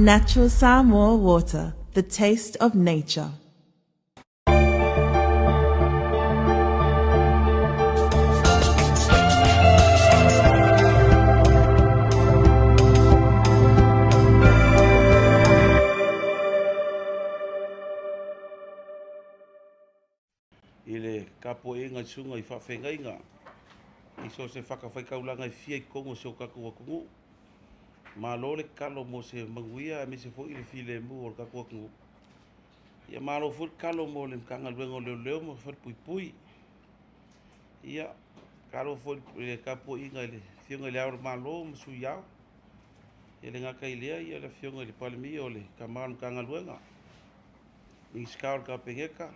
Natural Samoa water, the taste of nature. I le tapuaiga i susuga i faafeagaiga i so o se fatafaitaulaga e fia i totonu o si o tatou atunuu. Malo le tatalo mo se manuia aemaise foi le filemu o le tatou atunuu. Ia malo foi le tatalo mo le Matagaluega o Leoleo ma Falepuipui. Ia, tatalo foi i le tapuaiga i le Afioga i Le Ao o le Malo ma Sui Ao. E le gata i lea, ia le Afioga i le Palemia o le Tama o le Matagaluega, Minisita o le Kapeneta,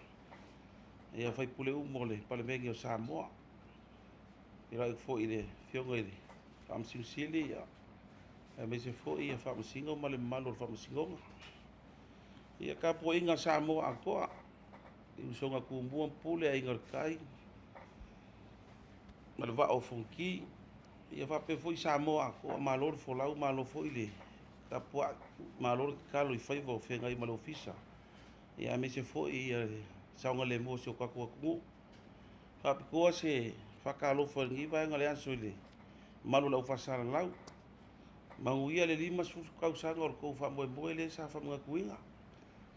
ia sui usufono uma o le Palemene o Samoa. Feiloai atu foi i le Afioga i le Faamasino Sili, aemaise foi ia Faamasino ma le mamalu o le Faamasinoga. Ia tapuaiga a Samoa atoa, i usoga a Tumua ma Pule, Aiga i le Tai ma le Vaa o Fonoti, ia faapea foi Samoa atoa. Malo le folau, malo foi le tapuai, malo le tatalo i faiva o feagai ma le Ofisa, ia aemaise foi le saogalemu o si o tatou atunuu. Faapitoa se faatalofa i lenei vaega o le aso i le mamalu o le aufaisalavau. Manuia le 50 tausaga o le tou faamoemoe lea sa faamanatuina.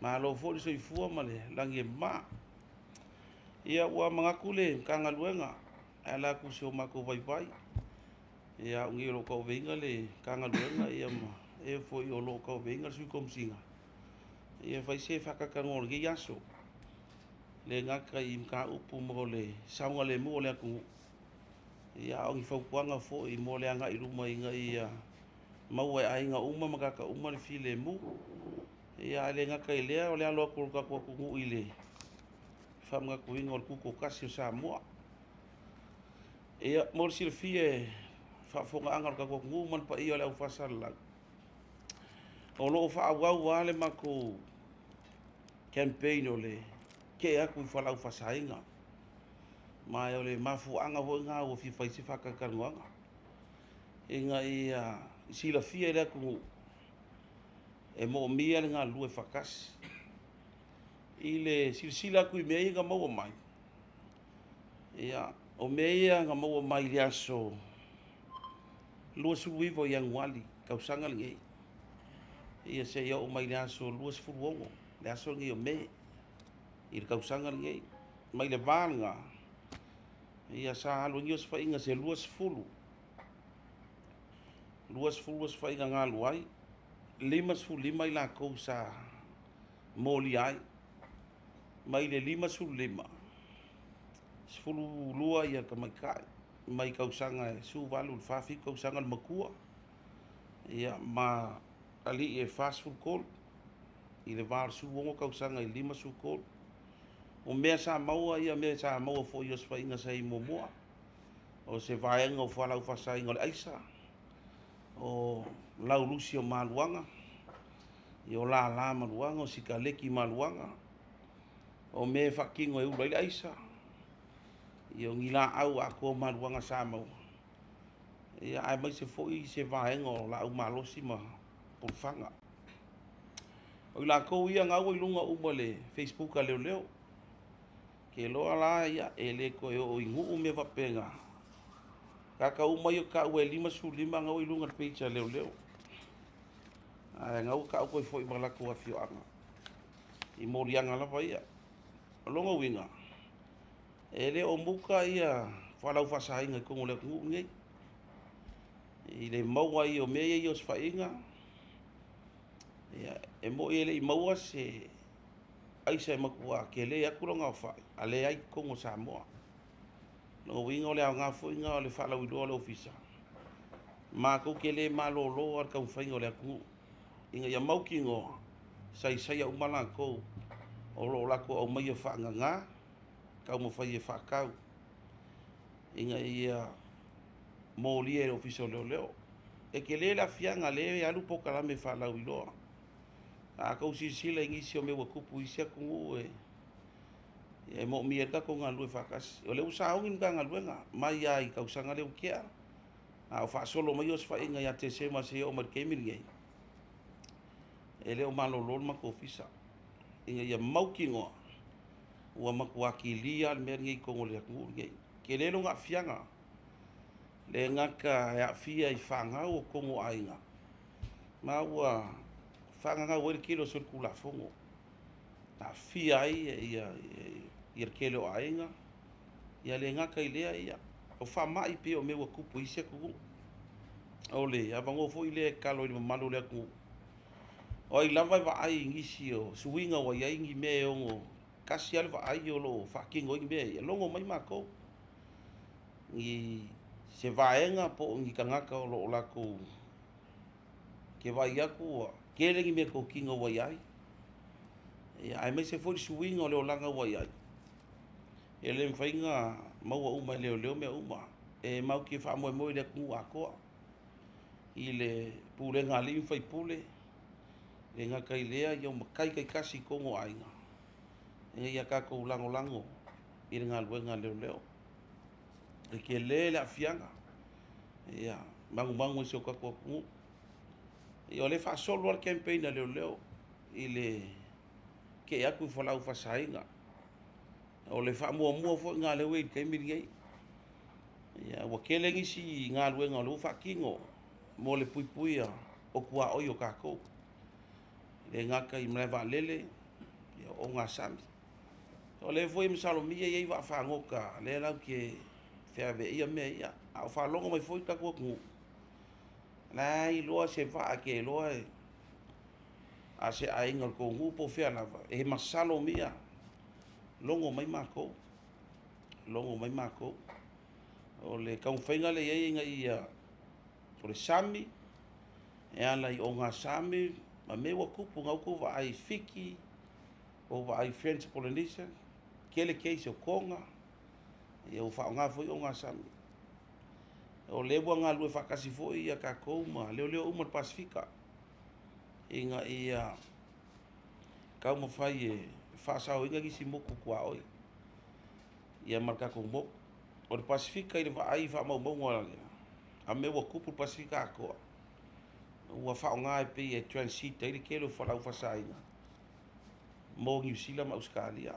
Malo foi le soifua ma le lagi e mama. Ia ua manatu le Matagaluega e ala atu i so matou vaivai, ia au nei o lo o tauaveina le Matagaluega ia ma e foi o lo o tauaveina le Sui Komesina, ia fai se faatalataloga o lenei aso. E le gata i mataupu mo le saogalemu o le atunuu, ia a o ni fautuaga foi mo le agai i luma ina ia maua e aiga uma ma tagata uma le filemu. Ia ae le gata i lea o le alo atu o le tatou atunuu i le faamanatuina o le Tutoatasi o Samoa. Ia, mo le silafia e faafofogaaga a le tatou atunuu ma le paia o le aufaisalavau, o lo o faaauau lava le matou campaign o le tee atu i fualaau faasaina. Ma o le mafuaaga foi lena ua fia fai ai se faatalatalanoaga, ina ia silafia e le atunuu e moomia le galulue faatasi. I le silasila atu i mea ia na maua mai, ia, o mea ia na maua mai i le aso 29 o Ianuari tausaga lenei, ia seia oo mai i le aso 26, le aso lenei o Me i le tausaga lenei. Mai le va lena, ia sa alu ai ni osofaiga se 20, 20 osofaiga na alu ai, 55 i latou sa molia ai. Mai le 55, 12 ia tamaitai mai tausaga e 18 i le 47 tausaga le matua, ia ma alii e 43 i le va o le 16 tausaga i le 53. O mea sa maua ia mea sa maua foi i osofaiga sa i ai muamua, o se vaega o fualaau faasaina o le aisa, o laulusi o maluaga, o lala maluaga, o sikaleki maluaga, o mea e faatino e ula ai le aisa, o ni laau atoa maluaga sa maua, ia aemaise foi se vaega o laau malosi ma pulufaga. O i latou ia na ua i luga uma o le Facebook a leoleo. Ke loa la ia e le toe oo i nuu mea faapena. Tagata uma ia o taua e 55 na ua i luga o le page a leoleo. Ae na ua taoto ai foi ma latou afioaga i moliaga lava ia. O lona uiga, e le o muta ia fualaau faasaina i totonu o le atunuu lenei. I le maua ai o mea ia i osofaiga, ia, e moni e le i maua se aisa e matua tele atu lona aofai, a leai i totonu o Samoa. O lona uiga o le aoga foi lena o le faalauiloa o le Ofisa, matou te le malolo lava i le taumafaiga o le atunuu, ina ia mautinoa, saisai uma latou o lo o latou aumaia faagaga, taumafai e faatau ina ia molia e le Ofisa o Leoleo. E tele le aafiaga lea e alu polokalame faalauiloa. A tou silasila i nisi o mea ua tupu i isi atunuu e moomia ai le tatou galulue faatasi. O lea ua sauni le Matagaluega mai lava i tausaga lea ua tea, a o faasolo mai osofaiga ia Tesema seia oo mai i le taimi lenei. E le o malolo le matou ofisa ina ia mautinoa ua matua kilia le mea lenei i totonu o le atunuu lenei. Tele lona aafiaga, le gata e aafia i fanau o totonu o aiga, ma ua faagagau ai le tele o solitulafono, aafia ai ia le tele o aiga. Ia le gata i lea, ia, o faamai pei o mea ua tupu i isi atunuu. O le avanoa foi lea e tatalo i le mamalu o le atunuu, o ai lava e vaai i nisi o suiga ua i ai ni mea e ono tasi lava le vaai o lo o faatino ai ni mea ia, logo mai matou, ni se vaega po o ni tagata o lo o latou ke vaai atu ua tele ni meatotino ua i ai, ia, aemaise foi le suiga o le olaga ua i ai. E le mafai ona maua uma e leoleo mea uma. E matou te faamoemoe i le atunuu atoa, i le pulega a alii ma faipule, le gata i lea, ia o matai taitasi i totonu o aiga, ina ia tatou lagolago i le galuega a leoleo. E tele le aafiaga, ia, manumanu i si o tatou atunuu. Ia o lea e faasolo lava le campaign a leoleo i le tee atu i fualaau faasaina. O le faamuamua foi lena o lea ua i ai i le taimi lenei. Ia, ua tele nisi galuega o lea ua faatino mo le puipuia o tuaoi o tatou. E le gata i malae vaalele, ia, o ogasami. O lea foi e masalomia e i ai vaafagota lea latou te feaveaia mea ia. A o faalogo mai foi le tatou atunuu, o la e iloa se vaa e te iloa a se aiga o le tou nuu po o fea lava, e masalomia, logo mai matou, logo mai matou. O le taumafaiga lea e i ai ina ia, o le sami, e ala i ogasami, ma mea ua tupu na ua outou vaai i Fiti, ua vaai i French Polynesia, tele case o Toga, ia ua faaaoga foi ogasami. O lea ua galulue faatasi foi ia tatou ma leoleo uma o le Pasefika, ina ia taumafai e faasaoina nisi motu tuaoi ia ma le tatou motu. O le Pasefika i le vaai i faamaumauga a mea ua tupu i le Pasefika atoa, ua faaaoga e pei e transit ai le tele o fualaau faasaina mo Niu Sila ma Ausetalia.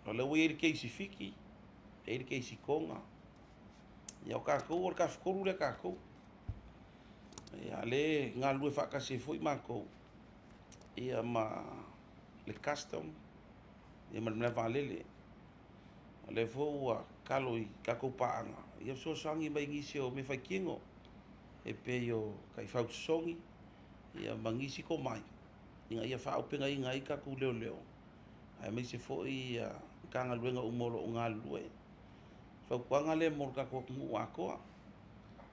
O lea ua i ai le case i Fiti, e i ai le case i Toga. Ia o tatou, o le tafatolu lea tatou. Ia, lea e galulue faatasi ai foi matou ia ma le custom ia ma le malae vaalele. O lea foi ua tatalo i tatou paaga, ia fesoasoani mai i nisi o mea faitino, e pei o taifau sosogi ia ma nisi tomai, ina ia faaaupegaina ai tatou leoleo, aemaise foi ia Matagaluega uma o lo o galulue. Fautuaga lea mo le tatou atunuu atoa,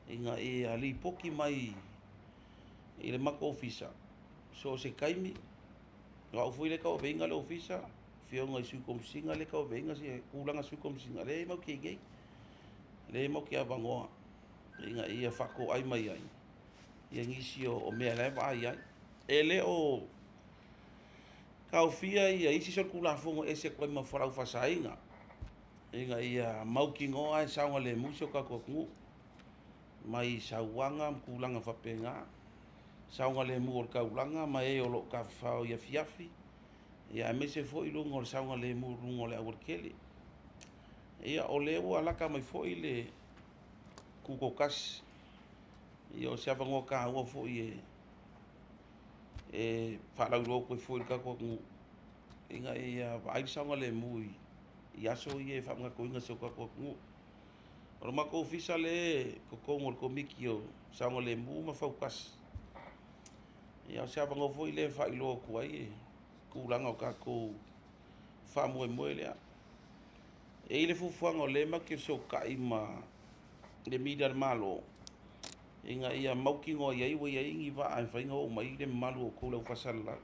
ina ia lipoti mai i le matou ofisa so o se taimi. O au foi lea e tauaveina le ofisa, afioga i Sui Komesina lea e tauaveina se tulaga Sui Komesina, lea matou te i ai, lea matou te avanoa ina ia faatoai mai ai ia nisi o mea la e vaai ai. E le o taofia ia isi solitulafono e ese atu ai ma fualaau faasaina, ina ia mautinoa e saogalemu si o tatou atunuu mai sauaga ma tulaga faapena, saogalemu o le taulaga ma e o lo o tafafao i afiafi, ia aemaise foi luga o le saogalemu i luga o le aualatele. Ia, o lea ua lata mai foi le tutoatasi, ia o se avanoa taua foi e faalauiloa atu ai foi i le tatou atunuu, ina ia vaai le saogalemu i aso ia e faamanatuina i si o tatou atunuu. O le matou ofisa lea e totonu o le Komiti o Saogalemu ma Fautasi. Ia o se avanoa foi lea e faailoa atu ai le tulaga o tatou faamoemoe lea. E i ai le fuafuaga o lea matou te fesootai ma le media a le Malo, ina ia mautinoa i ai ua i ai ni vaa e mafai ona oo mai le mamalu o outou le au faasalalau.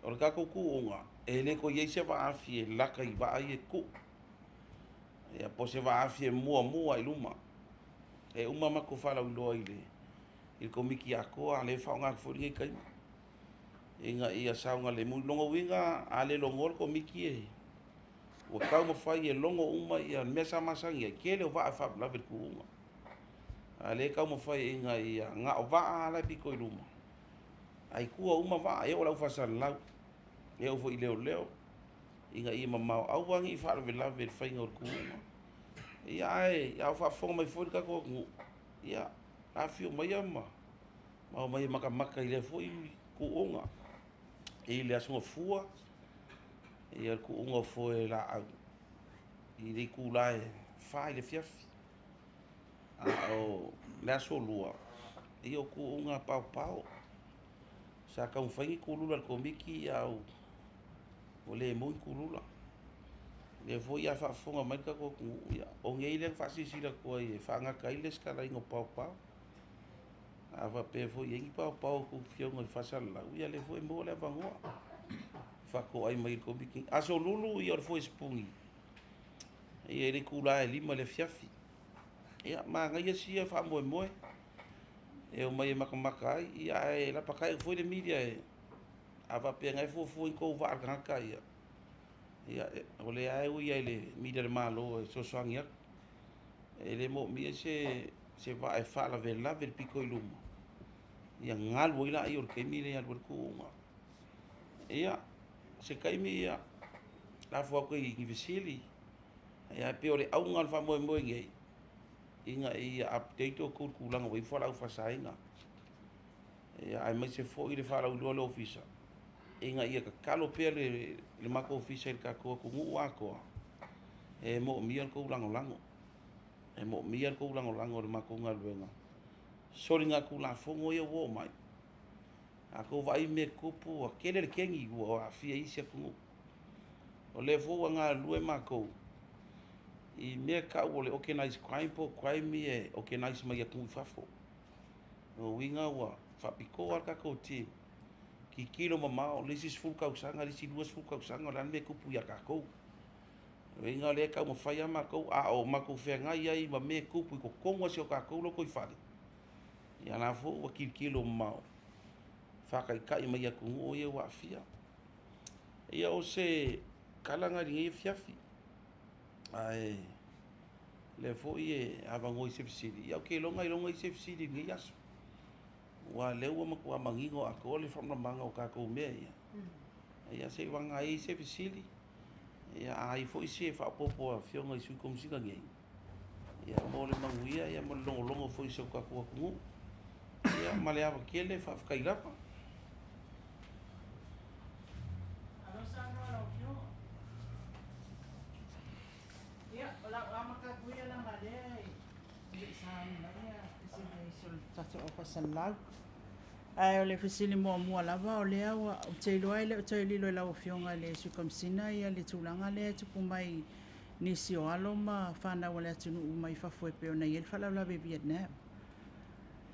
O le tatou tuuga, e le toe i ai se vaafi e laka i vaa ia e tuu. Ia, po o se vaafi e muamua i luma. E uma matou faalauiloa i le Komiti atoa, lea e faaaoga atu foi lenei taimi, ina ia saogalemu. Lona uiga, a le logoa le Komiti e ua taumafai e logo uma ia mea sa masani ai, tele o vaa e faalavelave i le tuuga. A o lea e taumafai ina ia na o vaa la e pito i luma. Ae i tua uma vaa, e oo i le au faasalalau, e oo foi i leoleo, ina ia mamao, aua ne i faalavelave i le faiga o le kūuga. Ia ae a o faafofoga mai foi le tatou atunuu, ia afifio maia ma omai e matamata i lea foi kūuga i le Aso Gafua, ia le tuuga o foe laau i le itula e 4 i le afiafi. A o le Aso Lua, ia o tuuga paopao. Sa taumafai ni kulula a le Komiti ae ua le maua ni kulula. O lea foi a faafofoga mai le tatou atunuu, ia o nei lea na faasilasila atu ai e faagata ai le resitalaina o paopao. A faapea foi e i ai ni paopao a outou afioga i le faasalalau, ia o lea foi e maua le avanoa e faatoai mai i le Komiti. Aso Lulu, ia o le foe sipuni ia i le itula e 5 i le afiafi. Ia, manaia sia faamoemoe e omai e matamata ai, ia ae lapatai atu foi le media e a faapea na e fuafua i tou vaa le tagata ia, ia o lea lava e ui lava i le media a le Malo e fesoasoani atu. E le moomia se vaa e faalavelave i le pito i luma, ia galu ai laia o le taimi lea e alu ai le tuuga. Ia, se taimi ia lafo atu i ni fesili, ae pei o le auga o le faamoemoe nei, ina ia update outou i le tulaga ua i ai fualaau faasaina, aemaise foi le faalauiloa a le Ofisa, ina ia tatalo pea le matou Ofisa i le tatou atunuu atoa, e moomia le tou lagolago. E moomia le tou lagolago i le matou galuega, soligatulafono ia ua oo mai. A outou vaai i mea e tutupu, ua tele le kegi ua aafia ai isi atunuu. O lea foi ua galulue matou i mea e tau o le organized crime po o crime ia e organize mai atunuu i fafo. O lona uiga ua faapitoa lava le tatou team, tilotilo mamao le isi 10 tausaga, le isi 20 tausaga o le a le mea e tupu ia tatou. O lona uiga o lea e taumafai lava matou, a o matou feagai ai ma mea e tupu i totonu lava o si o tatou lotoifale, ia o la foi ua tilotilo mamao, faataitai mai atunuu ia ua aafia. Ia o se tala lena i lenei afiafi, ae o lea foi e avanoa i se fesili, ia ou te iloa ailoga i ai se fesili i lenei aso, aua o lea ua matua manino atoa le faamalamalamaga o tatou mea ia. Ia seiavagana ai e i ai se fesili, ia a i ai foi se faaopoopo a Afioga i Sui Komesina nei, ia mo le manuia ma le logologo foi o si o tatou atunuu. Ia ma le ava tele, faafetai lava. Malo saunoa lau Afioga. Ia, o le a ou amata atu ia leaga o lea e le i sauni mai fesili a nisi o le tatou au faasalalau. Ae o le fesili muamua lava, o lea ua, ou te iloa e le o toe lilo i lau Afioga i le Sui Komesina le tulaga lea e tupu mai nisi o alo ma fanau a le atunuu mai fafo e pei ona i ai le faalavelave i Vietnam.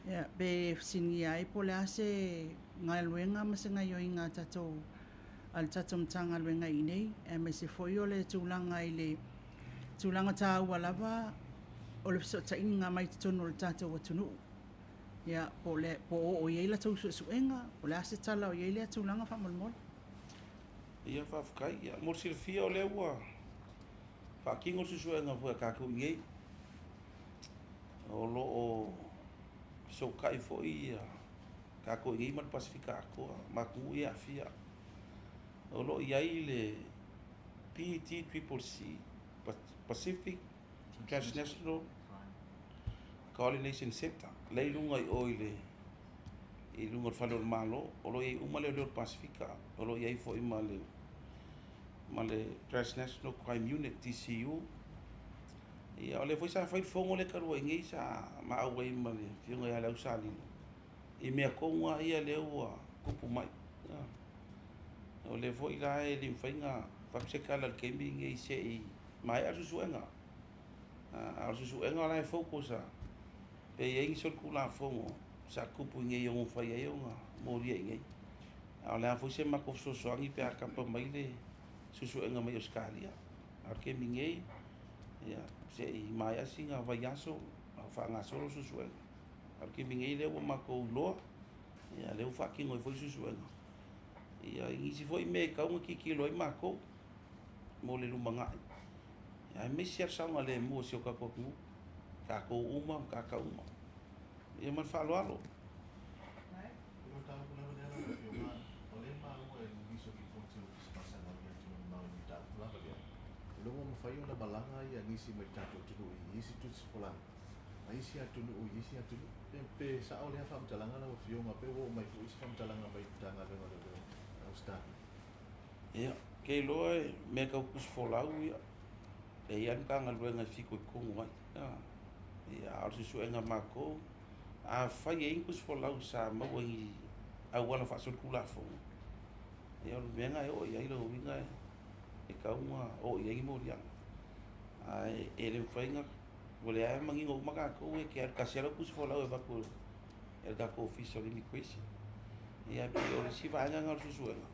Ia, pe fesiligia ai po o le a se galuega ma se gaoioiga a tatou a le tatou Matagaluega i inei, aemaise foi o le tulaga i le tulaga taua lava o le fesootaiga mai totonu o le tatou atunuu. Ia, po o oo i ai la outou suesuega, po o le a se tala o i ai lea tulaga faamolemole. Ia faafetai. Ia, mo le silafia o lea ua faatino le suesuega foi a tatou i inei. O lo o fesootai foi tatou i inei ma le Pasefika atoa ma atunuu ia e aafia. O lo o i ai le PTCCC, Pacific Transnational Coordination Center, lea e i luga i o i le i luga o le fale o le Malo, o lo o i ai uma leoleo o le Pasefika, o lo o i ai foi ma le Transnational Crime Unit, TCU. Ia, o lea foi sa fai le fono lea talu ai nei sa maau ai ma le Afioga ia Leausalilo i mea tonu lava ia lea ua tupu mai. O lea foi la e le mafai ona fai atu se tala i le taimi lenei se i maea le suesuega. A o le suesuega o la e focus lava pe i ai ni solitulafono sa tupu i inei e ono mafai ai ona molia i inei. A o le a foi se matou fesoasoani pe a tapa mai le suesuega mai Ausetalia. A o le taimi nei, ia, se i maea sina vaiaso a o faagasolo le suesuega. A o le taimi nei lea ua matou iloa, ia lea ua faatino ai foi le suesuega. Ia, i nisi foi mea e tatau ona tilotilo ai matou mo le lumanai, aemaise lava le saogalemu o si o tatou atunuu, tatou uma ma tagata uma. Ia ma le faaaloalo. mataupu lava lea, o lea ua mafai ona malaga nisi mai le tatou atunuu i isi tusi folauga ma isi atunuu i isi atunuu. Pe sa'o lea faamatalaga lau Afioga, pe ua oo mai foi se faamatalaga mai le Matagaluega o Leoleo Ausetalia? Ia, ke iloa e mea tau tusi folau ia, e i ai le Matagaluega e fitoitonu ai. Ia, a o le suesuega a matou, afai e i ai ni tusi folau sa maua i ni auala faasolitulafono, ia o le mea lena e oo i ai lona uiga e tatau ona oo i ai ni moliaga. Ae e le mafai ona, o lea lava e manino uma tatou e te alu tasi lava lau tusi folau e avatu e le tatou Ofisa o le Immigration. Ia pei o le isi vaega lena o le suesuega,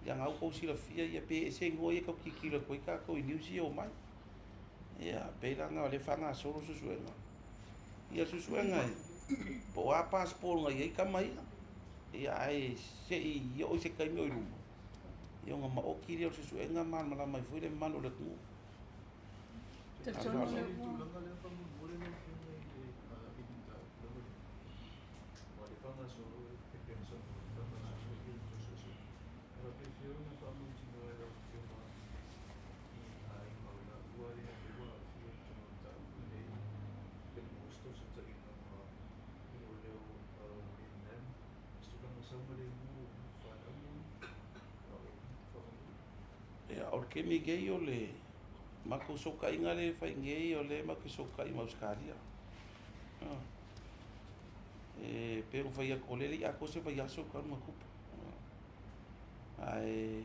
ia na ua outou silafia ia pe ese igoa ia e tau tilotilo atu ai tatou i news ia e omai. Ia pei la o lea e faagasolo le suesuega. Ia le suesuega e po o a passport na i ai tama ia. Ia ae se i oo i se taimi o i luma, ia ona maoti lea o le suesuega ma malamalama ai foi le mamalu o le atunuu. Talitonu o lea ua Tulaga lea faamolemole lau Afioga i le mataupu lava lea, aua o lea e faagasolo e pei ona saunoa e faagasolo le suesuega. Ae faapefea ona faamautinoa e lau Afioga i aiga o i laua ia lea ua aafia i totonu o le mataupu lenei pe maua se tausootaiga ma leoleo o Vietnam i se tulaga saogalemu o fanau nei faamolemole? Ia, o le taimi nei o le matou sootaiga lea e fai nei, o lea matou te sootaiga ma Ausetalia. E pei ona fai atu, o lea e le i atoa se vaiaso talu ona tupu. Ae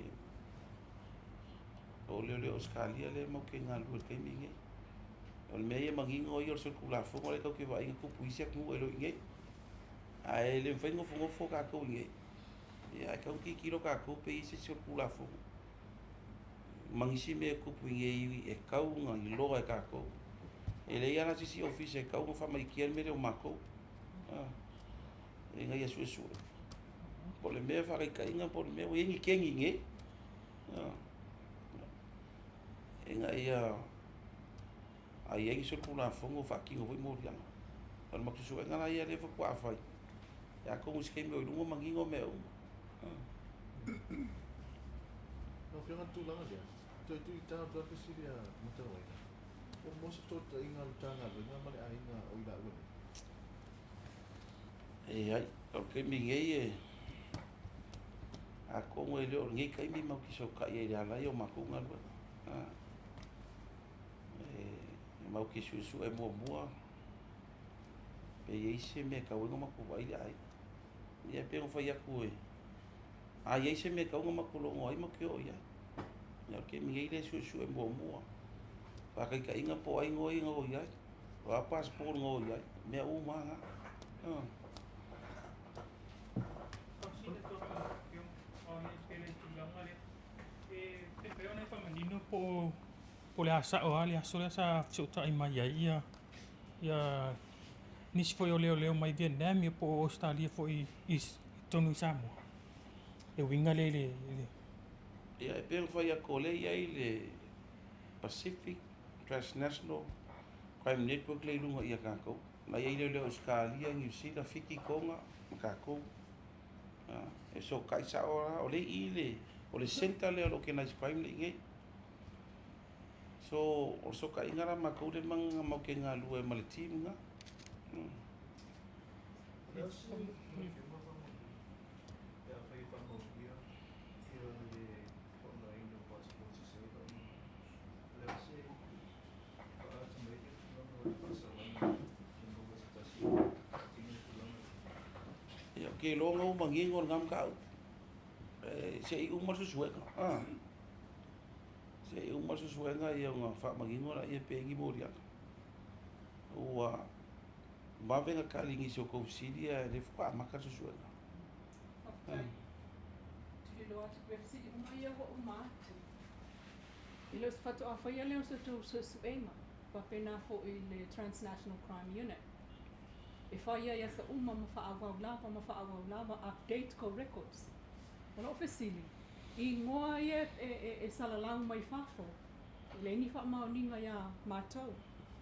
o leoleo o Ausetalia lea matou te galulue i le taimi lenei. O le mea ia manino ia o le solitulafono lea tatou te vaai na tupu i isi atunuu e le o i inei. Ae le mafai ona nofonofo tatou i inei. Ia ae tatau ona tilotilo tatou pe i ai se isi solitulafono ma nisi mea e tupu i inei e tatau ona iloa e tatou. E leai lava la se isi ofisa e tatau ona faamaitia le mea lea o matou. Ina ia suesue. Po o le mea faataitaiga po o le mea ua i ai ni kegi i inei. Ina ia a i ai ni solitulafono faatino foi moliaga. O le matou suesuega la ia lea faatoa fai, ia atonu i se taimi o i luma manino mea uma. Lau Afioga i le tulaga lea, toe tuuina atu lava le fesili a Matauaina, po o maua se fesootaiga a le Matagaluega ma le aiga o i laua nei? E ai, o le taimi nei e atonu e le o lenei taimi matou te fesootai ai i le ala ia o matou galuega. E matou te suesue muamua pe i ai se mea e tatau ai ona matou vaai le aiga. Ia pei ona fai atu e a i ai se mea e tatau ona matou logo ai, matou te oo i ai. Ia o le taimi nei lea e suesue muamua. Faataitaiga po o ai igoa ia na o i ai, o a passport na o i ai, mea uma lava na. Tausi le atu lau Afioga, o le pei o le tulaga lea, pe mafai ona e faamanino po o le a sao lava le aso lea sa fesootai mai ai ia nisi foi o leoleo mai Vietnam po o Ausetalia foi i totonu i Samoa, e uiga lea i le Ia, e pei ona fai atu o lea e i ai le Pacific Transnational Crime Network lea i luga ia tatou. Na i ai leoleo Ausetalia, Niu Sila, Fiti, Toga ma tatou. E fesootai sao lava, o lea e i i le, o le centre lea o le organized crime lea e i inei. So, o le fesootaiga la matou lea matou te galulue ai ma le team lena. O le a se Afioga faamolemole pe afai e faamaonia le faaaogaina o passport sese faamolemole? O le a se faaata mai le tulaga o le faasalaga e maua se tasi e faatino le tulaga lea? Ia, ou te iloa na ua manino lena mataupu. Se i uma le suesuega. Se i uma le suesuega ia ona faamanino laia pe i ai ni moliaga. Ua vave ona tali nisi o tou fesili ae o lea faatoa amata le suesuega. Faafetai. Tuliloa atu pea fesili uma ia ua uma atu. E le o se faatoa faia lea o se tou suesuega, faapena foi i le Transnational Crime Unit. E fai ai aso uma ma faaauau lava ma faaauau lava, update kou records. O lou fesili, i igoa ia e salalau mai fafo, e leai ni faamaoniga iā matou,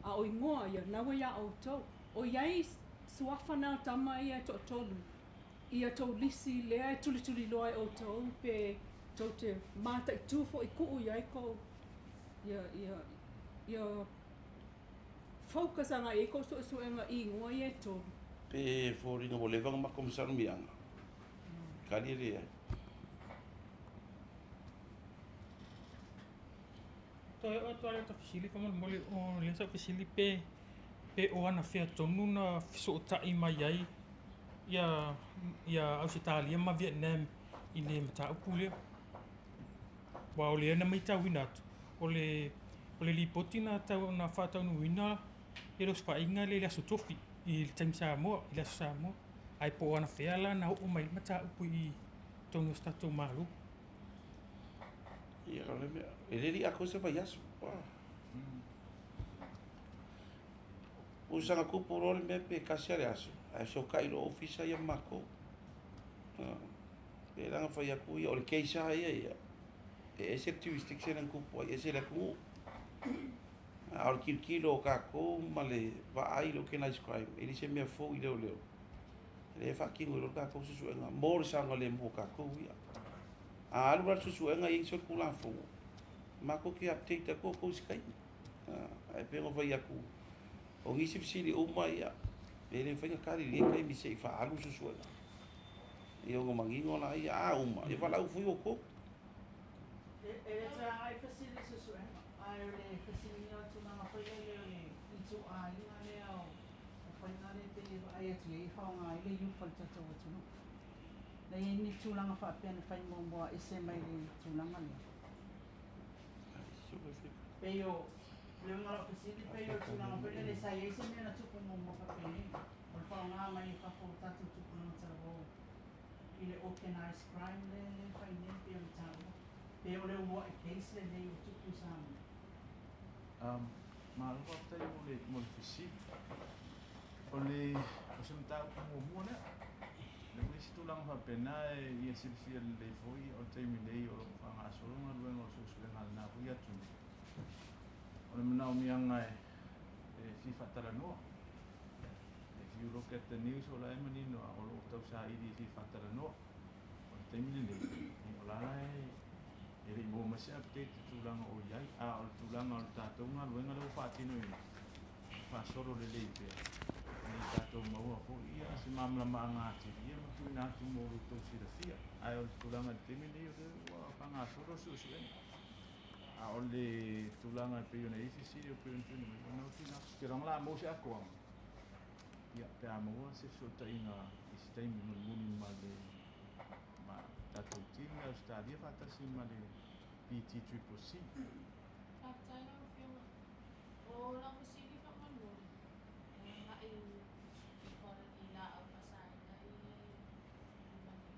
a o igoa ia, na ua iā outou. O i ai suafa na o tama ia e toatolu i a tou lisi lea e tulituliloa e outou pe Tou te mataitū foi tuu i ai kou ia ia ia focus agai i ai kou suesuega i igoa ia e tolu. Pe foliga ua leva ona matou masalomia kali e leai. Toe oo atu lava lea o ta fesili faamolemole o lea sa ou fesili pe pe o anafea tonu na fesootai mai ai ia ia Ausetalia ma Vietnam i le mataupu lea. Aua o lea na matauina atu, o le o le lipoti na tau na faataunuuina ia le osofaiga lea i le Aso Tofi i le taimi Samoa, i le Aso Samoa. Ae po o anafea la na oo mai ai le mataupu i totonu o se tatou Malo. Ia o le mea, e le i atoa se vaiaso. Ua saga tupu loa le mea pe tasi lava le aso, ae fesootai loa ofisa ia ma matou. Pei la ona fai atu ia, o le case lava ia ia, e ese le jurisdiction na tupu ai, ese le atunuu. A o le tilotilo o tatou ma le vaai i le organized crime, e le o se mea fou i leoleo. O lea e faatino ai loa le tatou suesuega mo le saogalemu o tatou ia. A alu la le suesuega e i ai solitulafono, matou te update atu outou i se taimi. Ae pei ona fai atu, o nisi fesili uma ia, e le mafai ona tali i lenei taimi se i faaalu le suesuega. Ia ona manino laia, a uma, ia valaau foi outou. E le toe agai fesili i suesuega, ae o le fesiligia o le tulaga foi lele o le ituaiga lea o faiga lea e pei e vaai atu i ai e faaaoga ai le youth a le tatou atunuu. Na i ai ni tulaga faapea na fai muamua ese mai le tulaga lea? Pei o le uiga o lau fesili pei o le tulaga foi lele sa i ai se mea na tupu muamua faapenei, o le faaaoga mai e fafo o tatou tupulaga talavou i le organized crime lea e fai nei pei ona taua. Pe o le uluai case lenei ua tupu i Samoa? Malo faafetai mo le fesili. O le o se mataupu muamua lea. Le ua i ai se tulaga faapena e ia silafia lelei foi o le taimi nei o lo o faagasolo galuega o suesuega a lena foi atunuu. O le manaomiaga e fia faatalanoa. If you look at the news o la e manino lava o lo o tausaili e fia faatalanoa. O le taimi lenei, o la e le i maua mai se update i tulaga o i ai, a o le tulaga o le tatou galuega lea ua faatinoina, faasolo lelei pea, ina ia tatou maua foi se malamalamaaga atili ia ma tuuina atu mo lo outou silafia. Ae o le tulaga i le taimi lenei o lea ua faagasolo le suesuega. A o le tulaga e pei ona i ai fesili e pei ona tuuina mai, ona ua tuuina atu. Ou te iloa o le a maua se atoaga, ia pe a maua se fesootaiga i se taimi mulimuli ma le ma tatou team i Ausetalia faatasi ma le PTCCC. Faafetai lau Afioga. O lau fesili faamolemole, e agai i laau faasaina ia e i luma nei.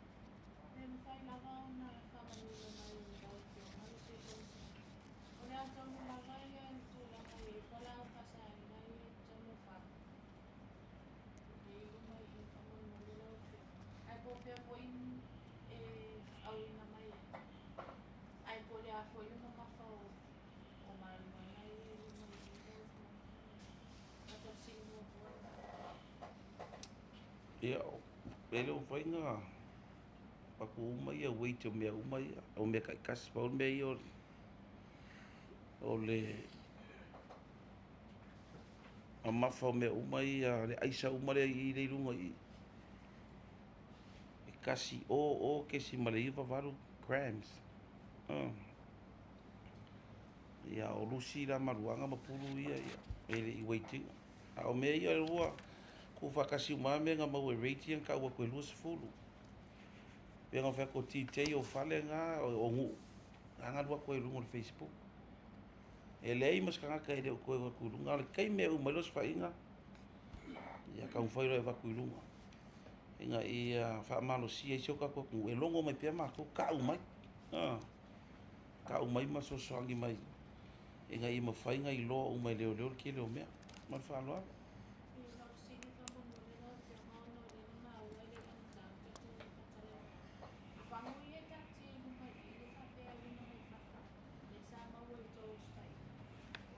Pe mafai lava ona faamanino mai e lau Afioga le Sui Konesena. O le a tonu lava ia le tulaga e i ai fualaau faasaina ia i totonu o fagu lea i luma i i faamolemole lau Afioga. Ae po o fea foi e auina mai ai, ae po o le a foi le mamafa o marijuana ia i luma i i lau Afioga. O ta fesili muamua lena. Ia, e le o mafai ona avatu uma ia weight o mea uma ia, o mea taitasi. Pau le mea ia o le mamafa o mea uma ia, le aisa uma lea i i luga i i, e 100.98 grams. Ia, o lusi la maruaga ma pulu ia, e le i weight ina. A o mea ia ua tuufaatasi uma lava mea na maua e rate ia na tau atu e 20. Pei ona fai atu o DJ o fale na, o nuu, na alu atu ai i luga o le Facebook. E leai ma se tagata e le o toe o atu i luga. A o le taimi e uma ai le osofaiga, ia taumafai loa e avatu i luga ina ia faamalosia ai si o tatou atunuu e logo mai pea matou, tau mai, tau mai ma fesoasoani mai ina ia mafai ona iloa uma e leoleo le tele o mea. Ma le faaaloalo. I lau fesili faamolemole lau Afioga ona o lea na maua e le i amata le tatou faatalanoaga. O fagu ia e taatia i luma i i le faapea e auina mai fafo, lea sa maua i tou osofaiga. O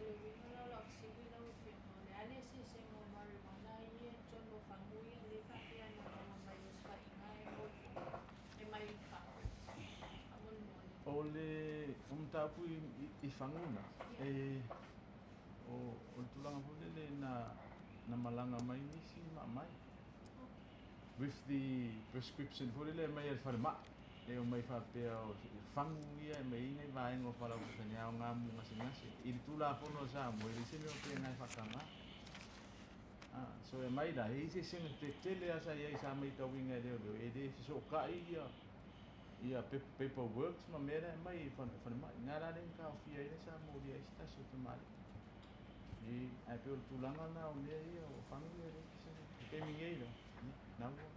le uiga la o lau fesili lau Afioga, o le a le eseesega o marijuana ia i totonu o fagu ia lea faapea na maua mai i osofaiga e mai fafo. mataupu i fagu na, e o le tulaga foi lele na malaga mai nisi maamai with the prescription foi lele mai e le falemai e omai faapea o fagu ia e mai ai nai vaega o faalaupasani aoga mo gasegase i le Tulafono a Samoa e leai se mea o feagai faataga. So e mai la e i se eseesega tetele lava sa i ai sa matauina e leoleo e le fesootai ia paperworks ma mea la e aumai e falemai. Na la lea na taofia ai le sa molia ai se tasi o tamalii. Ae pei o le tulaga lena o mea ia o fagu ia e leai se i le taimi nei la, na ua o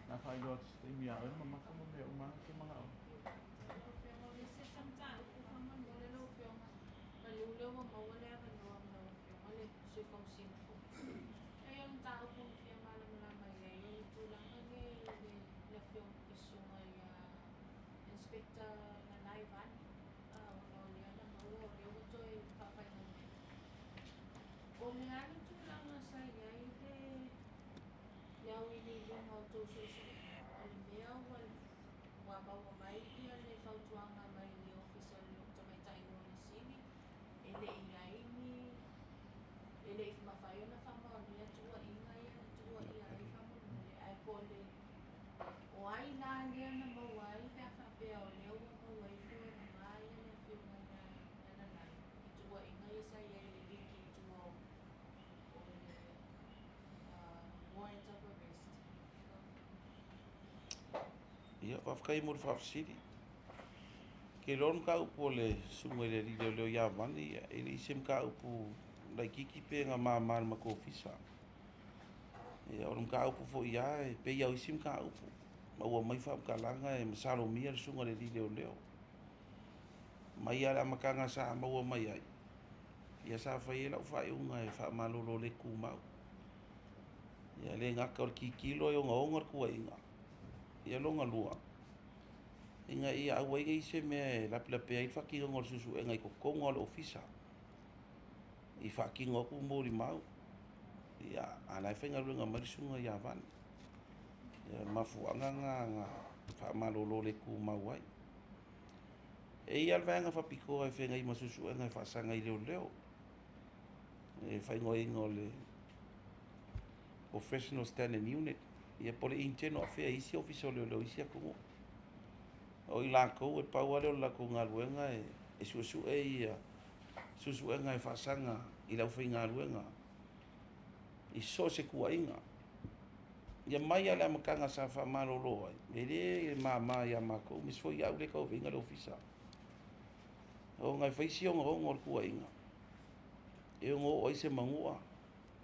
le a faailoa atu i se taimi ia oe le mamafa ma mea uma lava na e te manao ai. Ia, faafetai mo le faafesili. Ke loa le mataupu a le susuga i le alii leoleo ia Vane, ia, e le i se mataupu laitiiti pe na mama i le matou ofisa. Ia, o le mataupu foi lava e pei lava o isi mataupu, maua mai faamatalaga e masalomia le susuga i le alii leoleo. Mai lava i le amataga sa maua mai ai, ia sa fai ai lau faaiuga e faamalolo le tumau. Ia, e le gata o le tilotilo e ogaoga le tuuaiga, ia lona lua, ina ia aua ai ne i se mea e lapelapea ai le faatinoga o le suesuega i totonu lava o le ofisa i faatino atu molimau, ia, a o la e faigaluega mai le susuga ia Vane. Ia, o le mafuaaga lena na faamalolo le tumau ai. E i ai lava le vaega faapitoa e feagai ma suesuega e faasaga i leoleo, e faaigoaina o le Professional Standard Unit, ia po o le Internal Affairs i isi ofisa o leoleo i isi atunuu. O i latou e pau lava lea o le latou galuega e suesue ia suesuega e faasaga i le aufaigaluega i so o se tuuaiga. Ia mai lava i le amataga sa faamalolo ai, e le mama ia matou, aemaise foi au lea e tauaveina le ofisa. Ona e fai si ogaoga o le tuuaiga, e ono oo ai se manua,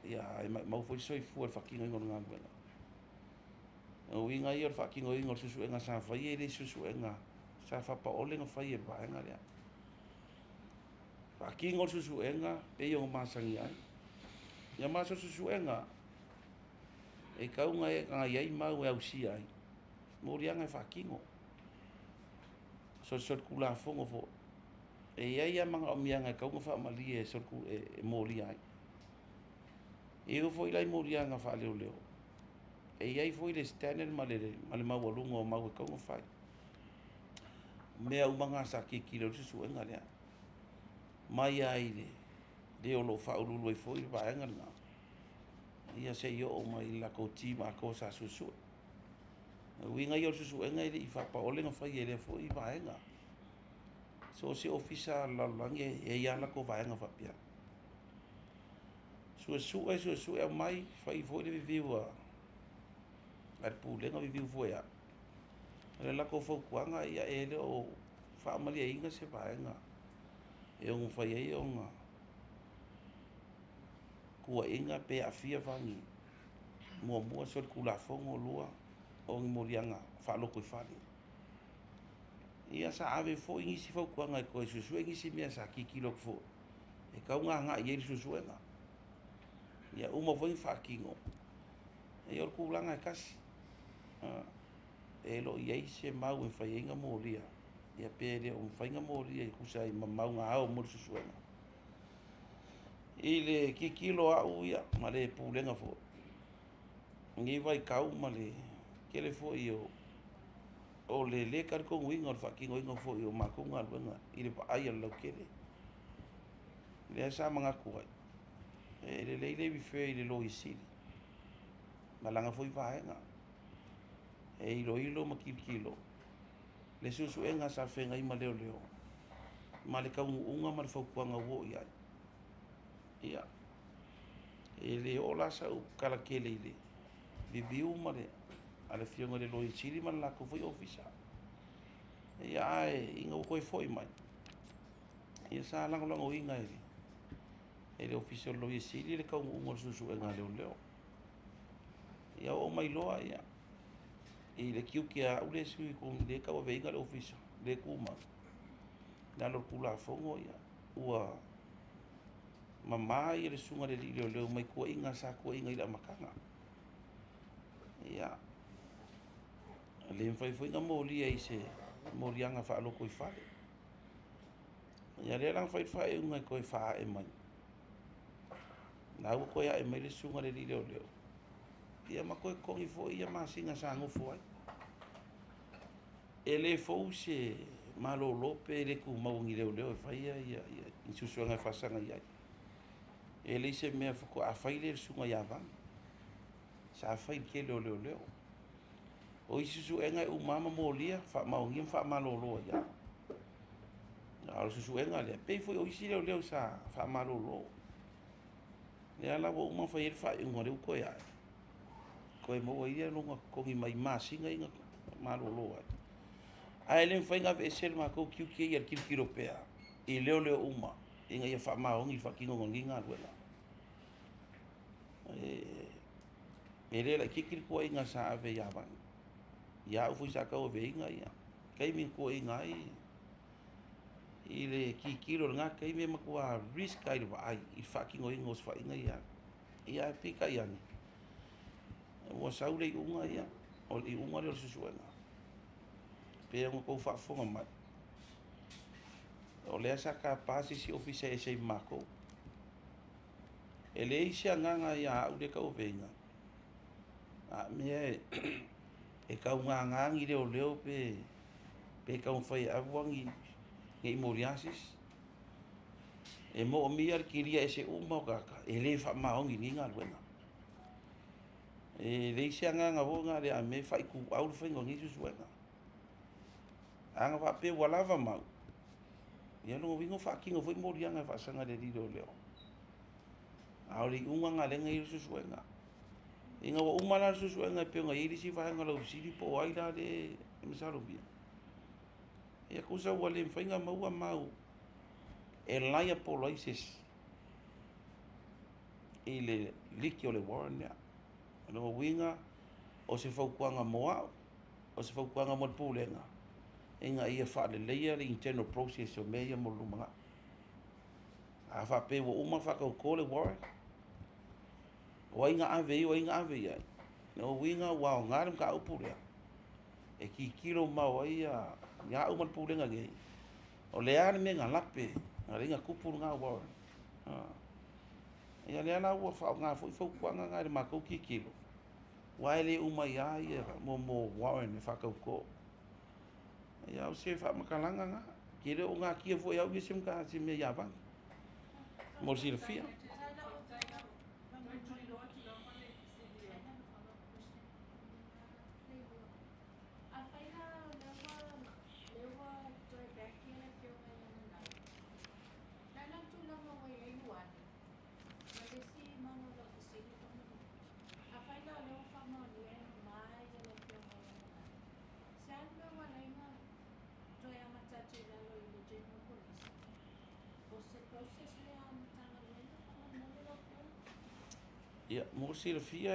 ia e maumau foi le soifua i le faatinoina o le galuega. O uiga ia o le faatinoina o le suesuega sa faia, e le se suesuega sa faapaole na fai e le vaega lea. Faatino le suesuega pei ona masani ai. Ia ma so o se suesuega e tau ona i ai mau e ausia ai, moliaga e faatino. Solisolitulafono foi, e i ai lava manaomiaga e tau ona faamalie e molia ai. E oo foi la i moliaga faaleoleo, e i ai foi le standard ma le maualuga o mau e tau ona fai. O mea uma na sa tilotilo i ai le suesuega lea. Mai lava i le le o lo o faauluulu ai foi le vaega lena, ia se i oo mai i le latou team atoa sa suesue. O uiga ia o le suesuega e le i faapaole na faia e lea foi vaega. So o se ofisa a le lalolagi e i ai lava latou vaega faapea. Suesue, suesue aumai, fai foi le review a le Pulega, review foi e au. O le latou fautuaga, ia e le o faamalieina se vaega e ono fai ai ona tuuaiga pe aafia fagi. Muamua, solitulafono, lua, o ni moliaga faalotoifale. Ia sa ave foi nisi fautuaga e toe suesue nisi mea sa tilotilo atu foi e tau ona agai i ai le suesuega. Ia uma foi ona faatino. Ia o le tulaga e tasi. E le o i ai se mau e mafai ai ona molia, ia pe le o mafai ona molia e tusa ai ma mau na ao mo le suesuega. I le tilotilo a au ia ma le pulega foi, lenei vaitau ma le tele foi o O le lē talitonuina o le faatinoina foi o matou galuega i le vaai a le lautele, lea sa manatu ai, e lelei le refer i le Loia Sili ma lana foi vaega e iloilo ma tilotilo le suesuega sa feagai ma leoleo ma le taunuuga ma le fautuaga ua oo i ai. Ia, e le oo la sau tala tele i le review ma le a le Afioga i le Loia Sili ma le latou foi Ofisa. Ia ae ina ua toe foi mai, ia sa lagolagoina e le Ofisa o le Loia Sili le taunuuga o le suesuega a leoleo. Ia oo mai loa ia i le tiute a au le sui le tauaveina le Ofisa le tumau i lalo o le Tulafono, ia ua mamā ia le susuga i le alii leoleo mai tuuaiga sa tuuaiga i le amataga. Ia, e le mafai foi ona molia i se moliaga faalotoifale. Ia lea la na fai le faaiuga e toe faaae mai. Na ua toe ae mai le susuga i le alii leoleo, ia ma toe totogi foi ia masina sa nofo ai. E le fou se malolo pe le tumau o ni leoleo e faia ia ni suesuega e faasaga i ai. E leai se mea faatoa fai lea e le susuga ia Vani. Sa fai i le tele o leoleo. O isi suesuega e uma lava ma molia, faamaonia ma faamalolo ai lava. A o le suesuega lea, pei foi o isi leoleo sa faamalolo. Lea la ua uma ona fai ai le faaiuga o lea ua toe ae, toe maua ai lona totogi mai masina ia na malolo ai. Ae le mafai ona aveese le matou tiute ia le tilotilo pea i leoleo uma ina ia faamaoni i le faatinoina o lenei galuega. E le laitiiti le tuuaiga sa ave ia Vani. Ia au foi sa tauaveina ia taimi na tuuaiina ai i le tilotilo i lena taimi e matua risk lava i le vaai i le faatinoina o osofaiga ia. Ia ae peitai ane, ua sau le iuga ia, o le iuga lea o le suesuega. Pei ona outou faafofoga mai, o lea sa tapa se isi ofisa e ese ai ma matou. E leai se agaga ia au lea e tauaveina, a mea e tau gaga ni leoleo pe taumafai e aua ne i molia se isi. E moomia le kilia ese uma o tagata e le faamaoni i lenei galuega. E leai se agaga foi na o le a mea e faaituau le faiga o lenei suesuega. A na faapea ua lava mau, ia lona uiga ua faatino foi moliaga e faasaga i le alii leoleo. A o le iuga lena lea na i ai le suesuega. Ina ua uma la le suesuega e pei ona i ai le isi vaega o lau fesili po o ai la le e masalomia. Ia tusa ua le mafai ona maua mau e liable ai se isi i le liki o le warrant lea. O lona uiga o se fautuaga mo au, o se fautuaga mo le Pulega, ina ia faaleleia le internal process o mea ia mo le lumanai. A faapea ua uma ona faatauto le warrant, o ai na ave i ai, o ai na ave i ai, o lona uiga ua aoga le mataupu lea e tilotilo mamao ai ia au ma le Pulega nei, o le a le mea na lape na ala ai ona tupu lena warrant. Ia lea la ua faaaoga foi fautuaga na i le matou tilotilo, aua e le uma ai lava ia mo warrant e faatauto. Ia o se faamatalaga lena, e le o natia foi e au ia se mea ia Vani, mo le silafia. Afai la lea ua toe back ia le afioga ia Nanau, o le a la le tulaga ua i ai Ioane ma le isi maga o lau fesili faamolemole. Afai la o lea ua faamaonia e mama ia le afioga ia Nanau, se a le mea ua ala ai ona toe amata atu i lalo i le General Police? O se process lea a Matagaluega faamolemole lau afioga? Ia, mo le silafia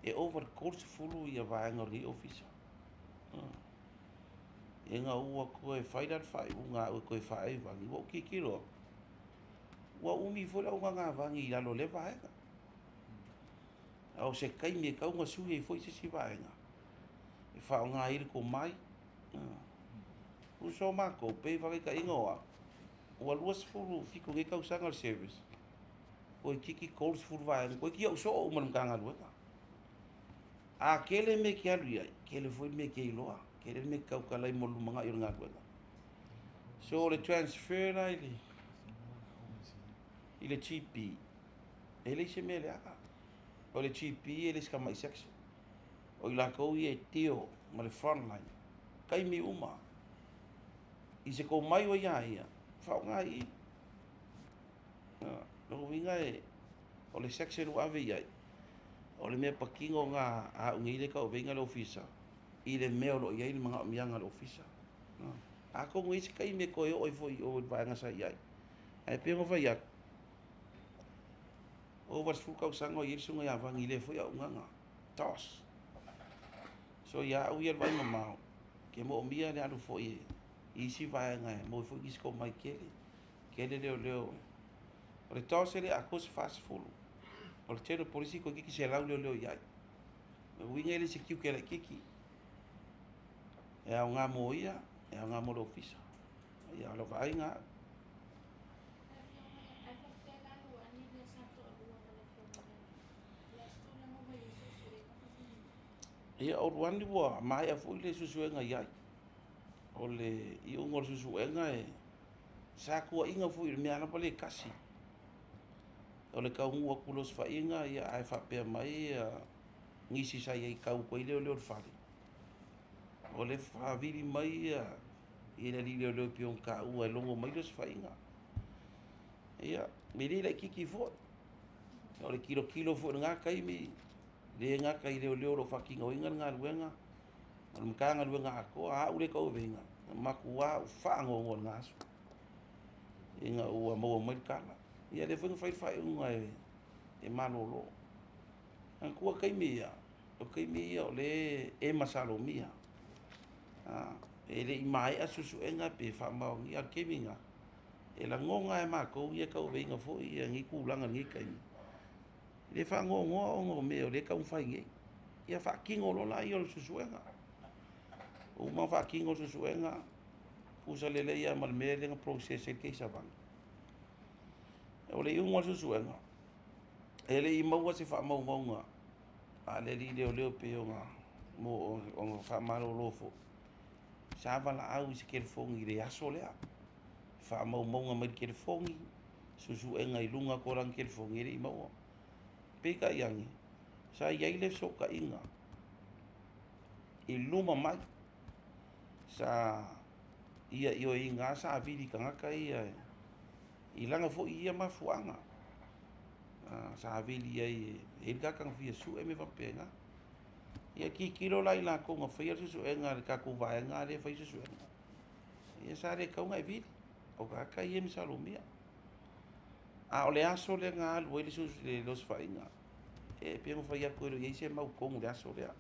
e ova i le 30 ia vaega o lenei ofisa. Ina ua toe fai la le faaiuga a au e toe faae i Vani, ua ou tilotilo atu, ua umi foi le auaunaga a Vani i lalo o lea vaega. A o se taimi e tatau ona sui ai foi se isi vaega e faaaoga ai le tomai. Tusa o matou, pei faataitaiga o au, ua 27 nei tausaga o le service, toeitiiti 30 vaega, toeitiiti ou soo uma i le Matagaluega. A tele mea e te alu i ai, tele foi le mea e te iloa, tele le mea e te tautala ai mo le lumanai o le galuega. So o le transfer la i le i le GP, e leai se mea leaga. O le GP e le se tamai section. O i latou ia e deal ma le front line, taimi uma. I se tomai ua ia ia, faaaoga i i. Lona uiga e, o le section ua ave i ai, o le mea patino lena a au nei lea e tauaveina le ofisa, i le mea o lo o i ai le manaomiaga o le ofisa. Atonu e i ai se taimi e toe oo ai foi i o i le vaega sa i ai. Ae pei ona fai atu, ova i le 10 tausaga o i ai le susuga ia Vani i lea foi auaunaga, DOS. So ia au ia le vaai mamao, ke moomia le alu foi i isi vaega e maua ai foi nisi tomai tele, tele leoleo. O le DOS e le atoa se 40. O le tele o polisi toeitiiti 100 leoleo i ai. O le uiga e le o se tiute laitiiti. E aoga mo ia, e aoga mo le ofisa. Ia, o lau vaaiga au. Ia, o Luani ua maea foi le suesuega i ai. O le iuga o le suesuega e sa tuuaiina foi i le mea lava lea e tasi. O le taunuu atu i le osofaiga ae faapea mai nisi sa i ai e tau atu ai leoleo i le fale. O le faavili mai le alii leoleo e pei ona taua e logo mai le osofaiga. Ia, e le laitiiti foi. O le tilotilo foi i lena taimi, le gata i leoleo o lo o faatinoina le galuega, o le Matagaluega atoa, a au lea e tauaveina, na matua ou faanoanoa i lena aso, ina ua maua mai le tala. Ia lea foi na fai le faaiuga e malolo. Manatua taimi ia, o taimi ia o lea e masalomia. E le i maea suesuega pe faamaonia, a o le taimi lena, e lagona lava e matou ia e tauaveina foi lenei tulaga i lenei taimi, le faanoanoa ona o mea o lea e taumafai nei. Ia faatino loa lea o le suesuega. Ua uma ona faatino le suesuega, tusa lelei lava ma le mea lea na process ai le case a Vani. O le iuga o le suesuega, e le i maua se faamaumauga a le alii leoleo pei ona faamalolo foi, sa valaau i se telefoni i le aso lea. Faamaumauga mai le telefoni, suesuega i luga atu o lana telefoni e le i maua. Peitai ane, sa i ai le fesootaiga i luma mai, sa ia ioeina lava sa vili i tagata ia i lana foi ia mafuaaga. Sa vili ai e i ai le tagata na fia sue mea faapena. Ia tilotilo la i latou na faia le suesuega a le tatou vaega lea e fai suesuega, ia sa le tatau ona e vili, o tagata ia e masalomia. A o le aso lea na alu ai le osofaiga, e pei ona fai atu e le o i ai se mau tonu i le aso lea.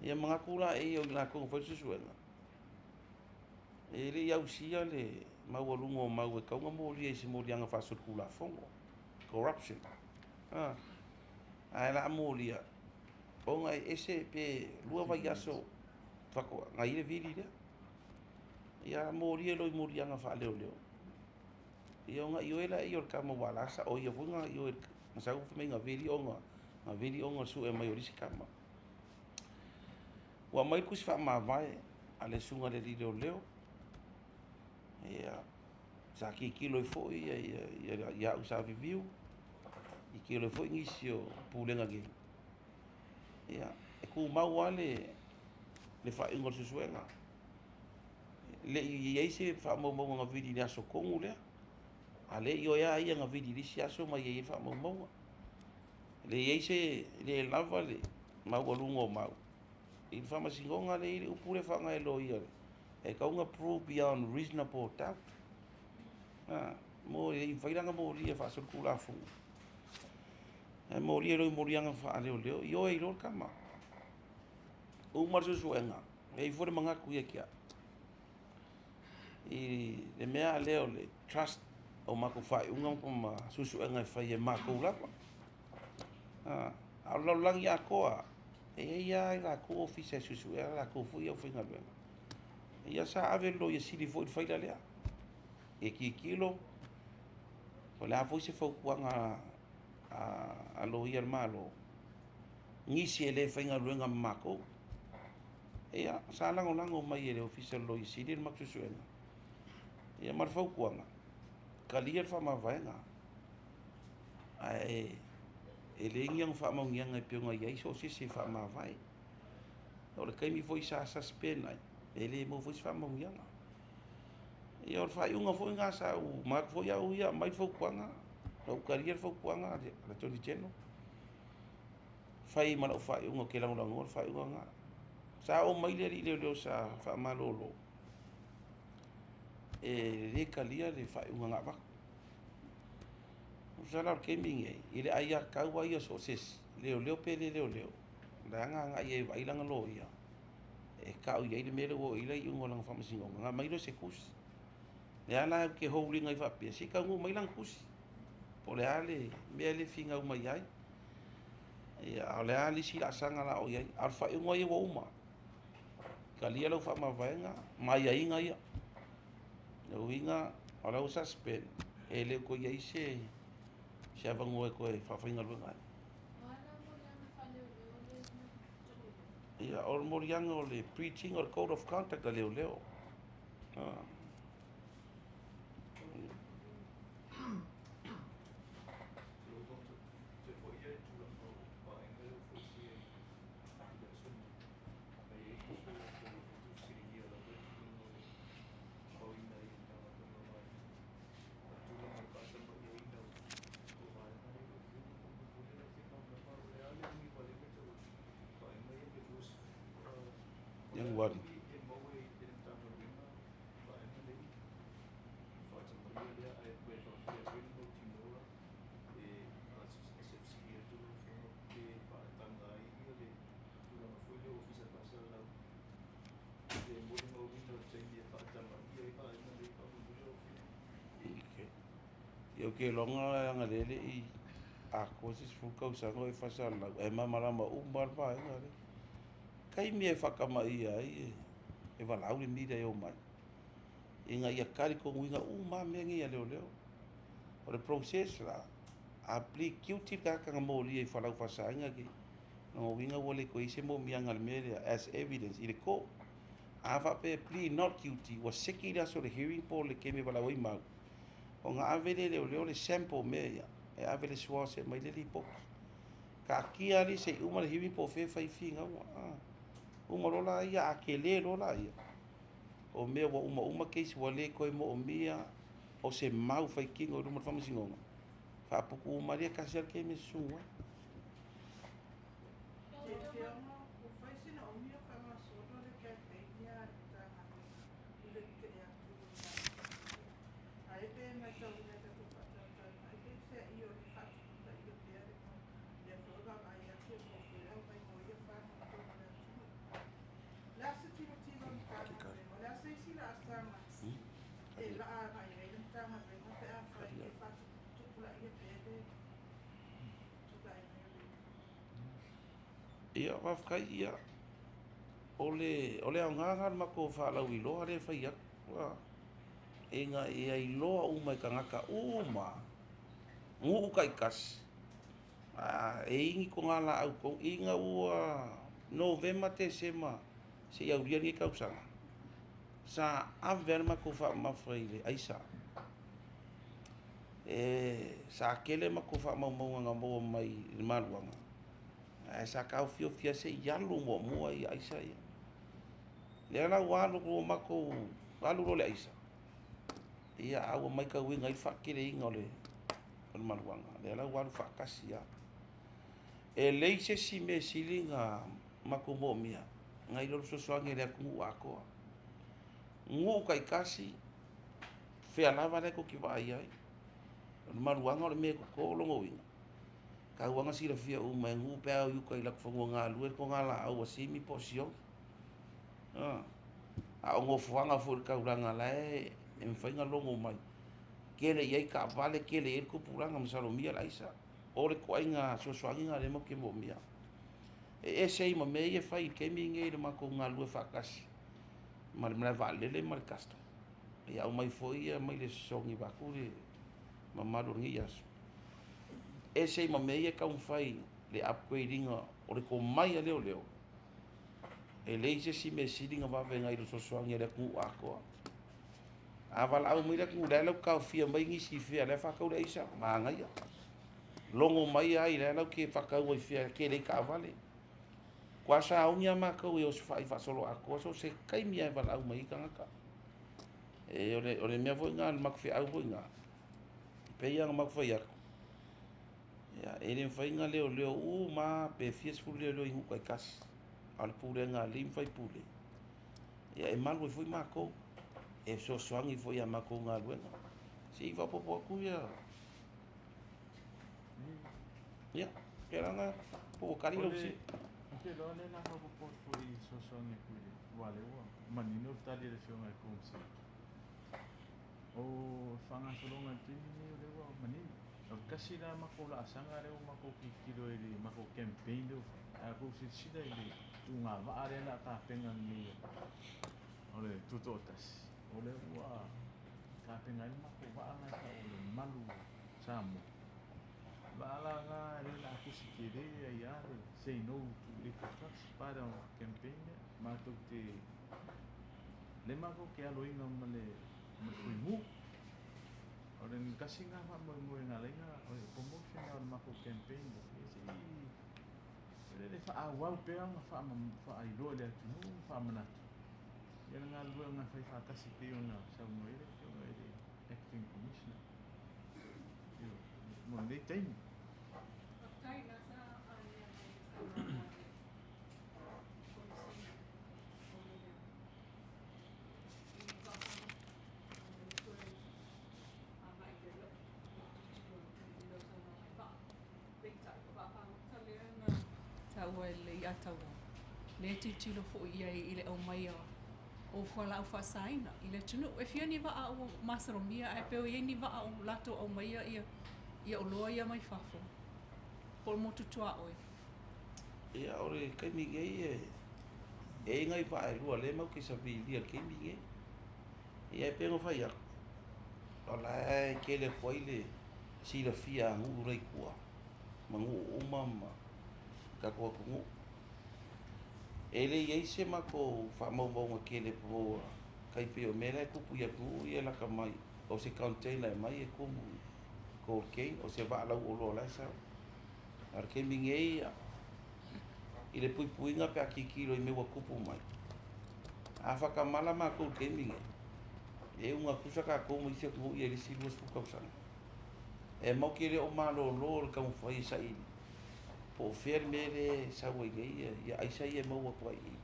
Ia manatu la e o i latou na fai le suesuega, e le i ausia le maualuga o mau e tatau ona molia i se moliaga faasolitulafono, corruption. Ae o le a molia, ona e ese pe 2 vaiaso faatoa i ai le vili lea. Ia molia loa i moliaga faaleoleo. Ia ona ioe lea o le tama ua la sa o ia foi na ioe na sau fai mai na vili ona na vili ona sue mai o le isi tama. Ua aumai le tusi faamavae a le susuga i le alii leoleo. Ia sa tilotilo ai foi ia au sa review, tilotilo ai foi nisi o pulega nei. Ia e tumau lava le faaiuga o le suesuega. Le i i ai se faamaumauga na vili i le aso tonu lea. A le ioe lava ia na vili i le isi aso ma i ai le faamaumauga. Le i ai se le lava le maualuga o mau. I le faamasinoga lea i le upu lea faaaoga e loia e tatau ona prove beyond reasonable doubt. Mo e le i mafai la ona molia faasolitulafono. Ae molia loa i moliaga faaleoleo, ioe ai loa le tama. Uma le suesuega, e i ai foi le manatu ia te au. I le mea lea o le trust o matou faaiuga ma suesuega e fai e matou lava. A o le lalolagi atoa, e i ai lava latou ofisa e suesuea latou foi aufaigaluega. Ia sa ave le loia sili foi i le faila lea. E tilotilo, o le a foi se fautuaga a loia a le Malo. Nisi e le faigaluega ma makou. Ia, sa lagolago mai e le Ofisa o le Loia Sili le matou suesuega. Ia ma le fautuaga, talia le faamavaega. Ae e leai ni ana faamaoniaga e pei ona i ai so o se isi e faamavae. O le taimi foi sa suspend ai, e le maua foi se faamaoniaga. Ia o le faaiuga foi lena sa ou manatu foi au ia aumai le fautuaga, na ou talia le fautuaga a le Attorney General. Fai ma lau faaiuga ou te lagolagoina le faaiuga lena. Sa oo mai le alii leoleo sa faamalolo, e le talia le faaiuga na avatu. Tusa la o le taimi lenei, i le aiatatau lava ia so o se isi, leoleo pe le leoleo, leaga agai e vaai lana loia, e tau i ai le mea lea ua oo i ai le iuga o lana faamasinoga, ona aumai lea o se tusi. O lea la ou te hold ina ai faapea, se i taunuu mai lana tusi, po o le a le mea lea e finau mai ai, ia, a o le a le isi laasaga o le a oo i ai. A o le faaiuga ia ua uma, talia lau faamavaega ma aiaiga ia. O lona uiga, o la ua suspend, e le o toe i ai se avanoa e toe faafaigaluega ai. Ia, o le moliaga o le breaching o le code of conduct a leoleo. Ianuari. Ia ou te iloga leaga lea e le i atoa se 10 tausaga o e faasalalau ae malamalama uma lava le vaega lea. Taimi e faatamaia ai e valaau le media e omai ina ia talitonuina uma lava mea nei a leoleo. O le process la, a plead guilty le tagata na molia i falau faasaina nei, lona uiga ua le toe i ai se momiaga i le mea lea as evidence i le court. A faapea e plead not guilty, ua seki le aso o le hearing po o le taimi e valaau ai mau, ona ave lea e leoleo le sample o mea ia, e ave i le SWOS e aumai le lipoti. Taatia alii se i uma le hearing po o fea e fai finauga. Uma loa laia, a tele loa laia, o mea ua umauma case ua le toe moomia o se mau faitino i luma o le faamasinoga, faaputu uma lea tasi lava le taimi e susu ai. Ia, faafetai, ia, o le, o le aoga lena o le matou faalauiloa lea e fai atu, ina ia iloa uma e tagata uma, nuu taitasi, e i ai ni togalaau i totonu, ina ua Novema, Tesema seia aulia lenei tausaga, sa ave lava le matou faamamafa i le aisa. E, sa tele matou faamaumauga na maua mai i le maluaga, ae sa taofiofi lava se i alu muamua aisa ia. Lea la ua alu ua matou alu loa le aisa, ia a ua matauina ai le faateleina o le maluaga, lea la ua alu faatasi lava. E leai se isi mea e sili ona matou moomia nai lo le fesoasoani a le atunuu atoa. Nuu taitasi, fea lava lea tou te vaai ai, o le maluaga o le mea e toto lona uiga, tau lava ona silafia uma e nuu pe a o i uta i latou fanua galue le togalaau a Simi po o Sioli. A o nofoaga foi o le taulaga la e mafai ona logo mai, tele i ai taavale, tele i ai le tupulaga, masalomia le aisa. O le ituaiga fesoasoani lena o lea matou te moomia. E ese ai ma mea ia e fai i le taimi lenei i le matou galulue faatasi ma le malae vaalele ma le custom. Ia aumai foi ia maile sosogi vaeatu le mamalu o lenei aso. E ese ai ma mea ia e taumafai le upgrade ina o le komai a leoleo, e leai se isi mea sili ona vave nai lo fesoasoani a le atunuu atoa. A valaau mai le atunuu, o la e taofia mai nisi i fea o la e faatau le aisa, manaia. Logo mai ai la lau te faatau ai fea e tele ai taavale. Ua sauni lava matou e osofai faasoloatoa so o se taimi lava e valaau mai ai tagata. E o le mea foi lena o le matou feau foi lena, e pei lava ona matou fai atu, ia, e le mafai ona leoleo uma lava pe fia sefulu leoleo i nuu taitasi, a o le pulega a alii ma faipule, ia e malu ai foi matou, e fesoasoani foi i a matou galuega. Se i faaopoopo atu ia. Ia, pei la po ua tali lau fesili. Ou te iloa o lea o le a faaopoopo atu foi e fesoasoani atu i le aua o lea ua manino le tali a le Afioga i le Konesena. O le faagasologa i le taimi lenei o lea ua manino. O le tasi la matou laasaga lea ua matou tilotilo i le matou campaign lea ua fai, a outou silasila i le tugavaa lea o le a tapena nei o le Tutoatasi, o lea ua tapena ai le matou vaa lena e tau o le Malu Samoa. Vaa la lena lea o le a tusi tele ai lava le Say No to Illegal Drugs, part of campaign lea. Matou te lea matou te aloina ma le fuimu. O le tasi lena faamoemoe na ala ai ona o le promotion lena o le matou campaign lea, ia se i le faaauau pea ona faailoa i le atunuu ma faamanatu ia le galuega e fai faatasi pei ona saunoa ai le Afioga i le Acting Commissioner mo lenei taimi. Faafetai la sa alea mai le saunoaga a le Komesina o Leoleo i vaafagota a o lea ua toe agai i le lau tilotilo i lau saunoaga i vaa. Peitai, o vaafagota lea na taua e le iataua, lea e tilotilo foi i ai i le aumaia o fualaau faasaina i le atunuu. E fia ni vaa ua masalomia ae pe o i ai ni vaa o latou aumaia ia oloa ia mai fafo po o le motu tuaoi. Ia, o le taimi nei e i ai nai vaa e lua o lea matou te savilia i le taimi nei. Ia e pei ona fai atu, o la e tele atu ai le silafia a nuu la i tua ma nuu uma ma tatou atunuu. E le i ai se matou faamaumauga tele po tai pei o mea la e tupu i atunuu ia e lata mai, o se container e mai e tumu i cocaine, o se vaa lauoloa o la e sau. A o le taimi nei i le puipuiga pe a tilotilo i mea ua tupu mai, a faatamala matou i le taimi nei, e uga tutusa tatou ma isi atunuu ia i le isi 20 tausaga. E matou te le o malolo le taumafai e saili po o fea le mea lea e sau ai nei ia aisa ia e maua atu ai i i.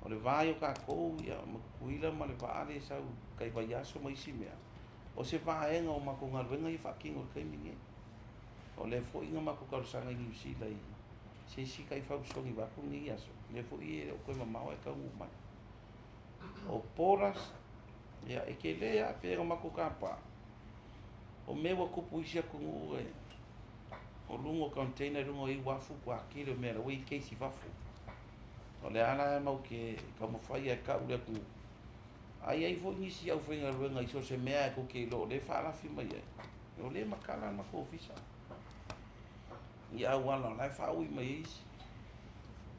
O le va ai o tatou ia ma Tutuila ma le vaa lea e sau tai vaiaso ma isi mea, o se vaega o matou galuega ia e faatino i le taimi nei. O lea foi na matou talosaga i Niu Sila i se isi taifau sogi vaeatu lenei aso, lea foi e le o toe mamao ae taunuu mai. O borders, ia e tele lava pei ona matou tapa, o mea ua tupu i isi atunuu e o luga o container i luga o uafu ua tele o mea la ua i ai case i fafo. O le a la matou te taumafai e tau i le atunuu. A i ai foi nisi aufaigaluega i so o se mea e tou te iloa o lea e faalafi mai ai, o lea e matala le matou ofisa i auala o la e faaui mai ai isi.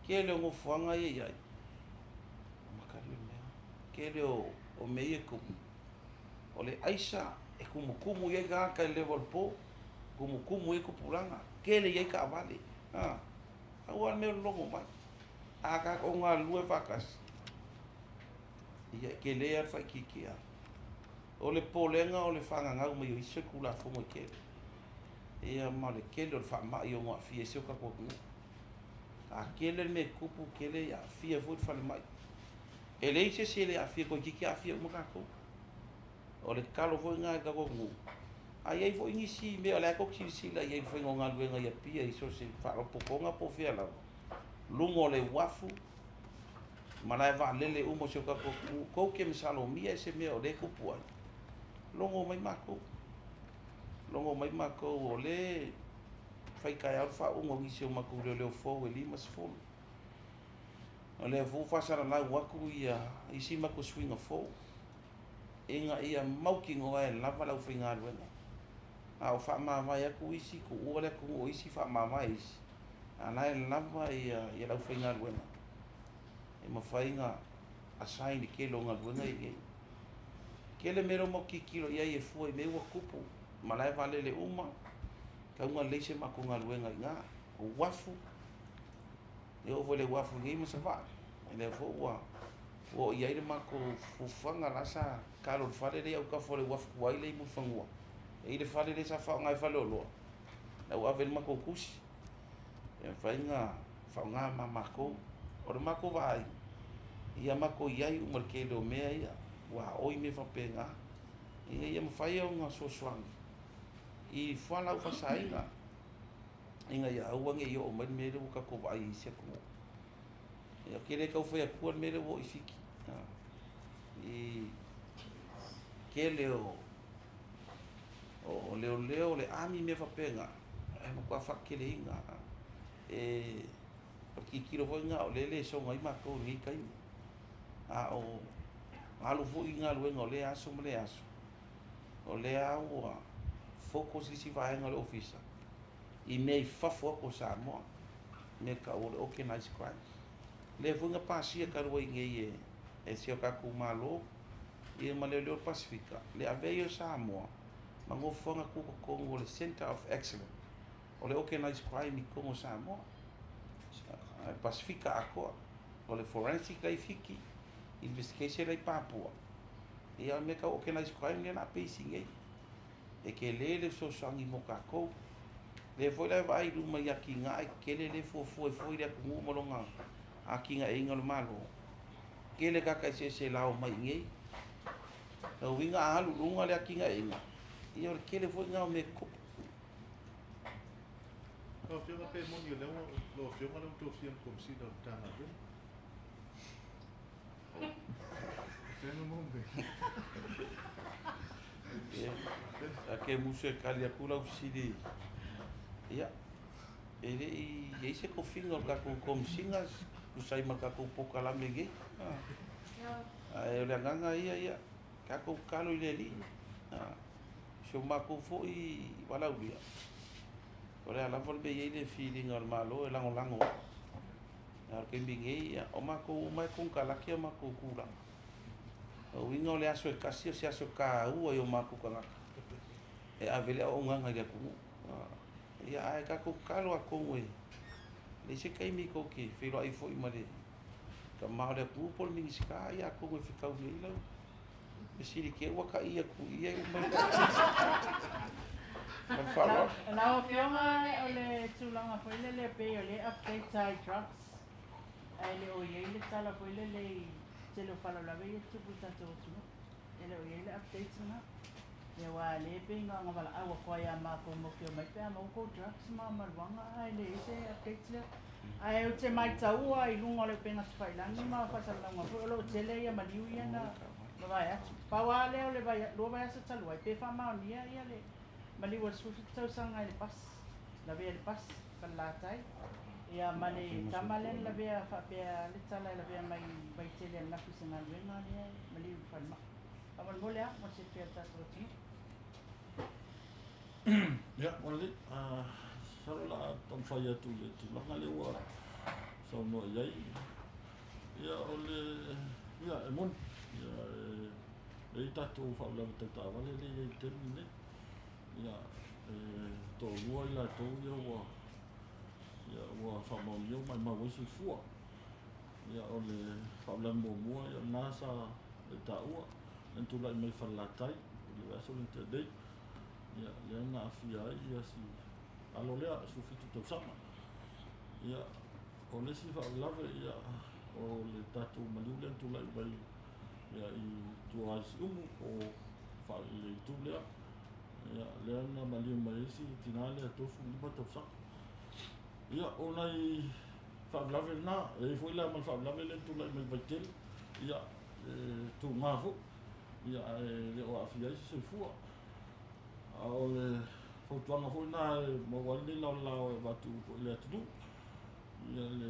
Tele o nofoaga ia i ai, makali o le mea. Tele o mea ia e tupu, o le aisa e tumutumu i ai tagata i le level po, tumutumu i ai tupulaga, tele i ai taavale. Aua le mea o le logo mai. A tatou galulue faatasi, ia e tele lava le faaitiitia. O le popolega o le faagagau mai o isi solitulafono e tele. Ia ma le tele o le faamai ono aafia ai si o tatou atunuu. A tele le mea e tupu, tele e aafia foi le falemai. E leai se isi e le aafia, toeitiiti aafia uma tatou. O le tatalo foi lena i le tatou atunuu. A i ai foi nisi mea o la e tou te silasila i ai i le faiga o galuega i Apia i so o se faalapotopotoga po o fea lava, luga o le uafu, malae vaalele uma o si o tatou atunuu, tou te masalomia i se mea o lea e tupu ai, logo mai matou. Logo mai matou o lea fai taeao le faauuga o nisi o matou leoleo fou e 50. O lea foi ua faasalalau atu ia isi matou suiga fou, ina ia mautinoa e lava le aufaigaluega. A o faamavae atu isi, tuua le atunuu o isi faamavae isi, a o la e lava le aufaigaluega e mafai ona assign le tele o galuega ia e i ai. Tele mea lea ua matou tilotilo i ai e fua i mea ua tupu, malae vaalele uma, tatau ona lelei se matou galuega i ina. O uafu, e oo foi i le uafu i inei ma Savaii, lea foi ua oo i ai le matou fuafuaga, la sa tatalo i le fale lea i autafa o le uafu tuai lea i Mulifanua, e i ai le fale lea sa faaaoga e faleoloa, la ua ave i ai le matou tusi, e mafai ona faaaoga ma matou. O le matou vaai, ia matou i ai uma i le tele o mea ia, ua aoi mea faapena, ina ia mafai ona fesoasoani i fualaau faasaina, ina ia aua ne i oo mai le mea lea ua tatou vaai i isi atunuu. Ia, ou te le tau fai atua le mea lea ua oo i Fiti, i tele o leoleo, o le ami, mea faapena, e matua faateleina. E o le tilotilo foi lena o lea e lesona ai matou i lenei taimi. A o alu foi galuega o lea aso ma lea aso, o lea ua focus isi vaega o le ofisa i mea i fafo atu o Samoa, mea tau o le organized crime. Lea foi na pasia talu ai nei e si o tatou Malo ia ma leoleo o le Pasefika, le avea ia o Samoa ma nofoaga tutotonu o le Center of Excellence o le organized crime i totonu o Samoa, Pasefika atoa. O le forensic la i Fiti, investigation la i Papua, ia o le mea tau organized crime lea o le a pasi nei. E tele le fesoasoani mo tatou. Lea foi la e vaai i luma i atinae tetele lea e fuafua ai foi le atunuu ma lona atinaeina o le Malo. Tele tagata eseese e lao mai i inei. O lona uiga a alu i luga le atinaeina, ia o le tele foi lena o mea e tutupu. Lau Afioga pe moni o lea ua lau Afioga lea ua tofia ma Komesina o le Matagaluega. O fea na maua mai ai? Ia, ke musu e tali atu lau fesili. Ia, e le i i ai se tofiga o le tatou Komesina tusa ai ma le tatou polokalame nei. Ae o le agaga ia, ia, tatou tatalo i le Alii. Si o matou foi valaaulia, o le a lava le mea e i ai le filiga o le Malo e lagolago ai. A o le taimi nei, ia, o matou uma e konekarate o matou tulaga. O uiga o le aso e tasi o se aso taua i o matou tagata e ave le auaunaga i le atunuu. Ia, ae tatou tatalo atonu e leai se taimi tou te feiloai foi ma le tama o le atunuu po o le Minisita, ia atonu e fetau nei lau fesili te i ua ta'i atu i i uma le ma le faaaloalo. Lau Afioga o le tulaga foi lele pei o lea e update lava i drugs, ae le o i ai le tala foi lele i tele o faalavelave ia e tutupu i le tatou atunuu. E le o i ai le update lena. Ia aua o lea e pei na ona valaau atu lava ia matou matou te omai pe a maua tou drugs ma maruaga ae leai se update lea. Ae ou te maitaua i luga o le upega tafailagi ma faasalalauga foi o lo o tele ia maliu ia na mavae atu. Pau lava lea o le lua vaiaso talu ai pe faamaonia ia le maliu o le 17 tausaga i le pasi, lavea i le pasi, Falelatai. Ia ma le tama lea na lavea faapea le tala e lavea mai Vaitele ananafi i se galuega lea e maliu i le falemai. Faamolemole lava mo le silafia e le tatou atunuu. Ia, ua lelei. Masalo o le a taumafai atu i le tulaga lea ua saunoa i ai. Ia, o le, ia, e moni, ia, e i ai tatou faalavelave tau taavale lea e i ai i le taimi lenei. Ia, e toalua i latou ia ua, ia, ua faamaonia ua maumau ai soifua. Ia, o le faalavelave muamua, ia, o lena sa e taua, lea na tulai mai Falelatai i le vaiaso lea na tea nei. Ia, lea na aafia ai ia si alo lea, 17 tausaga. Ia, o le isi faalavelave, ia, o le tatou maliu lea na tulai mai ia, i tua i Siumu, o i le itu lea, ia, lea na maliu mai ai si tinā lea 35 tausaga. Ia, o nai faalavelave lena, e i ai foi la ma le faalavelave lea na tulai mai Vaitele, ia, e tuga foi, ia, ae le o aafia ai se soifua. A o le fautuaga foi lena e maua ai lenei laolao e avatu foi i le atunuu, ia le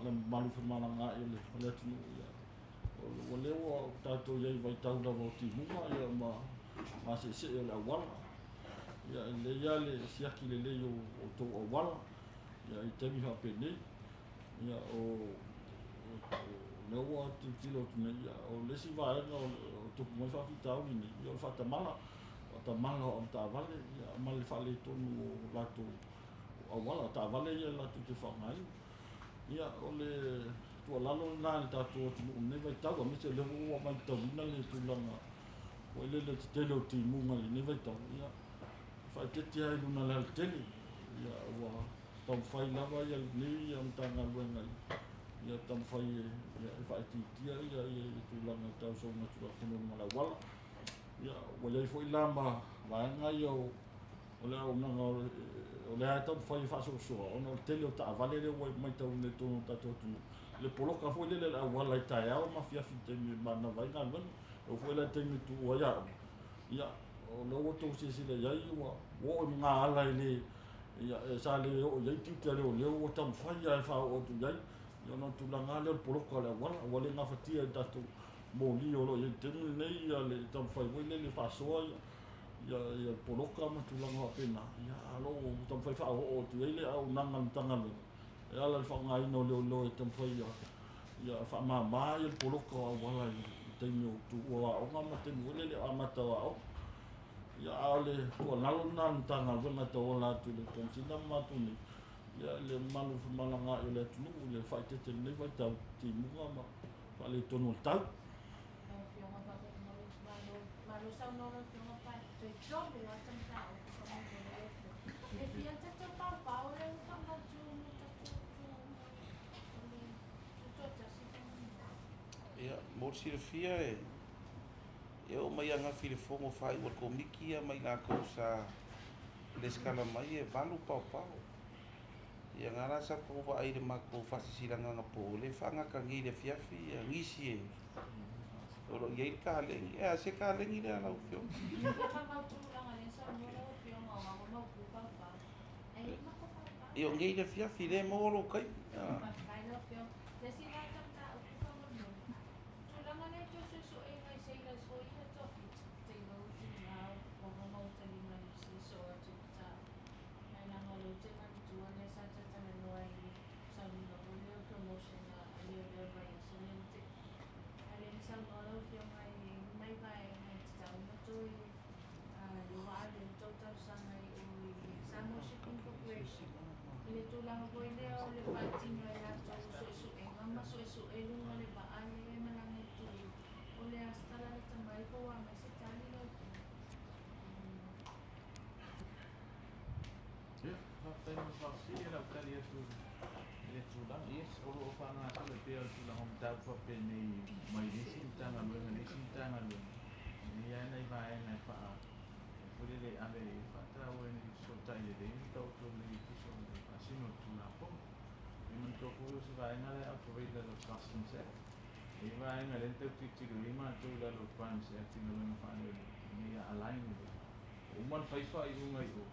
mamalu femalagaai o le atunuu, ia, ua lea ua tatou i ai i vaitau lava o timuga ia ma maseesee o le auala. Ia e lelei lava le siaki lelei o outou auala ia i taimi faapenei. Ia o lea ua tilotilo atu nei, ia o le isi vaega o tupu mai faafitauli nei, ia o le faatamala, faatamala o avetaavale ia ma le faaletonu o latou auala, o taavale ia latou te faaaogaina. Ia o le tuualalo lena i le tatou atunuu i lenei vaitau, aemaise o lea foi ua matauina le tulaga foi lele le tetele o timuga i lenei vaitau, ia faaeteete lava i luga o le alatele. Ia ua taumafai lava ia lenei Matagaluega ia taumafai e faaitiitia ia tulaga tau soligatulafono i luga o le auala. Ia ua i ai foi la ma vaega ia o le auaunaga o lea e taumafai e faasoasoa ona o le tele o taavale lea ua matauina i totonu o le tatou atunuu, le poloka foi lele o le auala i taeao ma afiafi i taimi e manava ai galuega. E oo foi la i taimi e tuua ai aoga, ia o lea ua outou silasila i ai ua oo i luga ala e le ia sa le oo i ai tiute a leoleo ua taumafai lava e faaoo atu i ai, ia ona o le tulaga lava lea o le poloka o le auala ua le gafatia e tatou moli o lo o i ai i le taimi lenei ia le taumafai foi lele e faasoa ia le poloka ma tulaga faapena. Ia a o lo o taumafai e faaoo atu i ai le auaunaga a le Matagaluega e ala i le faaaogaina o leoleo e taumafai ia faamama le poloka o auala i taimi o tuua o aoga ma taimi foi lele o amata o aoga. Ia a o le tuualalo lena a le Matagaluega e tauala atu i le Komesina ma matou nei, ia le mamalu femalagaai o le atunuu i le faaeteete i lenei vaitau timuga ma faaletonu o le tau. Lau Afioga faamolemole, malo saunoa lau Afioga faatoetolu lava ta mataupu faamolemole lau Afioga. E fia tatou paopao lea ua faamautu mo tatou o le tutoatasi faamolemole. Ia, mo le silafia e oo mai agafi i le fono faaiu a le Komiti ia ma i latou sa lesitala mai e 8 paopao. Ia na la sa tatou vaai i le matou faasilasilaga anapo, o lea e faagata nei i le afiafi ia nisi e o lo o i ai le kaleni. E a se kaleni lea lau Afioga? Ia faamautu leaga lea saunoa lau Afioga o au mautu paopao. E i ai matou paopao. Ia o nei i le afiafi lea e maua lou taimi. Faafetai lau Afioga. Le isi la ta mataupu faamolemole, tulaga lea i tou suesuega i sailors foi ia toafitu, tailou tina ua mautalima i le soo atu i mataupu. Ae leaga o lea ou te manatua lea sa tatalanoa i le sauniga foi lea o promotion a leoleo i le vaiaso lea na tea. Ae lea na saunoa lau Afioga e i ai nai vaega e tatau ona toe lea ua ave ai le tou talosaga i o i le Samoa Shipping Corporation i le tulaga foi lea o le faatino e latou suesuega ma suesue luga o le vaa lea e malaga i Tutuila. O le a se tala lata mai po ua aumai se tali lau Afioga? Ia, faafetai mo le faafesili o le a ou tali atu i le tulaga. Yes, o lo o faagasolo e pei o le tulaga o mataupu faapenei mai le isi Matagaluega i le isi Matagaluega, e i ai lava nai vaega e faa e foi lele e ave i ai faataua ina ia fesootai lelei ma taoto lelei e tusa o le faasino o le Tulafono. E manatua foi o se vaega lea e operate i lalo o le Customs Act. E i ai vaega lea na tau tilotilo i ai matou i lalo o le Crimes Act i galuega faaleoleo ina ia align lelei. Ua uma ona fai faaiuga i o,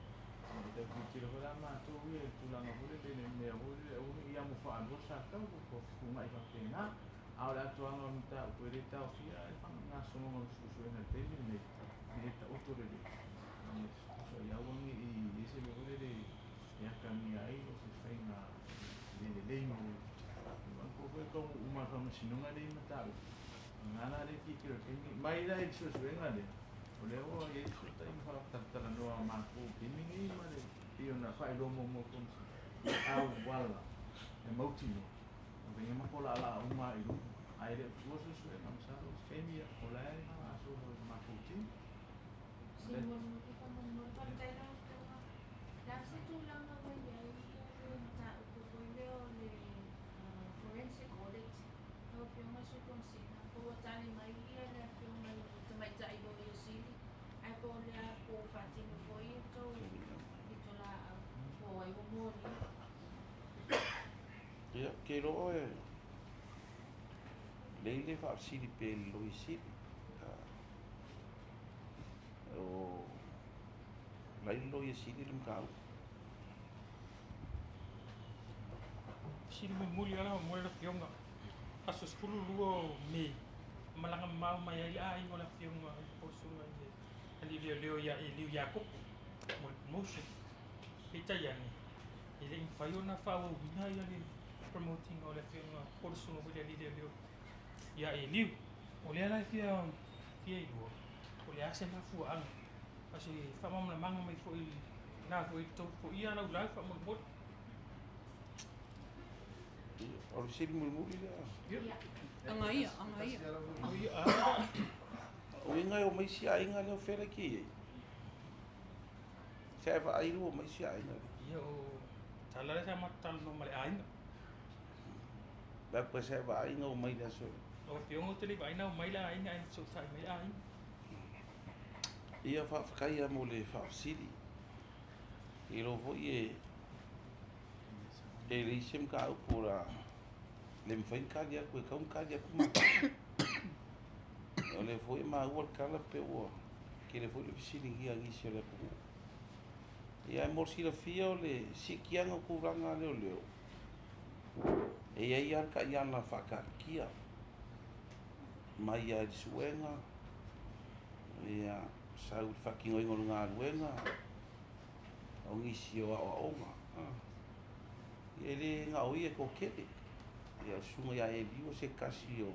e tau tilotilo foi la matou ia i le tulaga foi lele i le mea foi lele aua ne i amo faalua sa tau po o fefugai faapena. A o le atoaga o le mataupu e le taofia ai le faagasologa o le suesuega i le taimi lenei ina ia taoto lelei. Tusa ia aua ne i i ai se mea foi lele e atagia ai o se faiga le lelei mo po foi taunuu uma i le faamasinoga lea i mataupu. O lena la lea e tilotilo i le taimi mai la i le suesuega lea, o lea ua i ai le fesootaiga faatalatalanoa a matou i le taimi lenei ma le pei ona faailoa muamua e le Komesina i auala e mautinoa o faiga matou laalaa uma lava i luga ae le o fua suesuega masalo o se taimi o la e faagasolo e le matou team. Se mulimuli faamolemole, faafetai lau Afioga. O le a se tulaga ua i ai le mataupu foi lea o le forensic audit lau Afioga i le Sui Komesina, po ua tali mai ia le Afioga i le Tamaitai Loia Sili, ae po o le a po ua faatino foi ia tou pitolaau po o ai ua molia? Ia, ou te iloa e lelei le faafesili pea i le Loia Sili. O la e i le Loia Sili le mataupu. Fesili mulimuli lava mo le Afioga. Aso 12 o Me, malaga mamao mai ai le aiga o le Afioga i le po o le Susuga i le alii leoleo ia Eliu Iakopo. mo le promotion. Peitai ane, e le'i mafai ona fa'aauauina ia le promote ina o le afioga po le susuga foi le alii leoleo ia Eliu. O lea la e fia fia iloa, o le a se mafua'aga ma se fa'amalamalamaga mai fo'i na foi tou fo'ia laulau fa'amolemole. O le fesili mulimuli lea. Ia. Agaia, agaia. O uiga e o mai isi aiga lea o fela ki ai. Se e vaai lua mai isi aiga lea. Ia o tala lea sa matou talanoa ma le aiga. Le pa se vaai o mai le aso. O afioga ou te le vaaina o mai le aiga ae fesootai mai le aiga. Ia faafetai mo le faafesili. I lo foi e e leai se mataupu la le mafai ona kali atu e tau ona kali atu ma. O lea foi e maua le tala pe ua tele foi le fesiligia a nisi o le atunuu. Ia e mo le silafia o le siitiaga o tulaga a leoleo. E i ai lava le taiala faataatitia mai lava i le suega, ia sau i le faatinoina o le galuega, o nisi o aoaoga. Ia e le na o ia e toatele. Ia o le susuga ia Eliu o se tasi o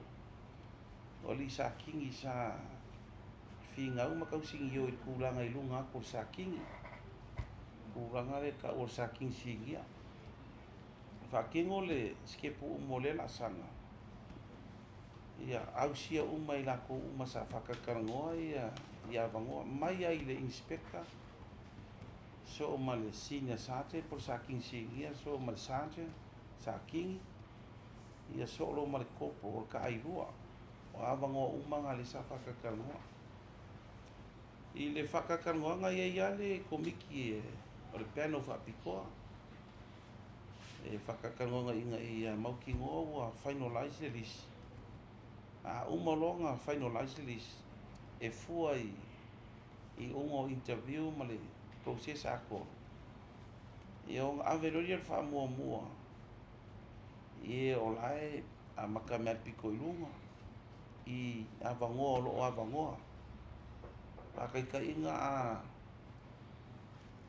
alii Sakini sa finau ma tausinio i le tulaga i luga atu o le Sakini. Tulaga lea tau o le Sakini sinia. Faatino le sikepu uma o lea laasaga. Ia ausia uma i latou uma sa faatalatalanoa ia ia avanoa mai ai le inspector so ma le senior sergeant po le Sakini sinia so ma le sergeant Sakini ia soo ma le kopo o le kaailua o avanoa uma na le sa faatalatalanoa. I le faatalatalanoaga ia ia le komiti e o le panel faapitoa e faatalatalanoaga ina ia mautinoa ua finalize le lisi. A uma loa ona finalize le lisi e fua i uga o interview ma le process atoa. Ia ona ave loa lea o le faamuamua i e o la e amata mea le pito i luga i avanoa o loo avanoa. Faataitaiga a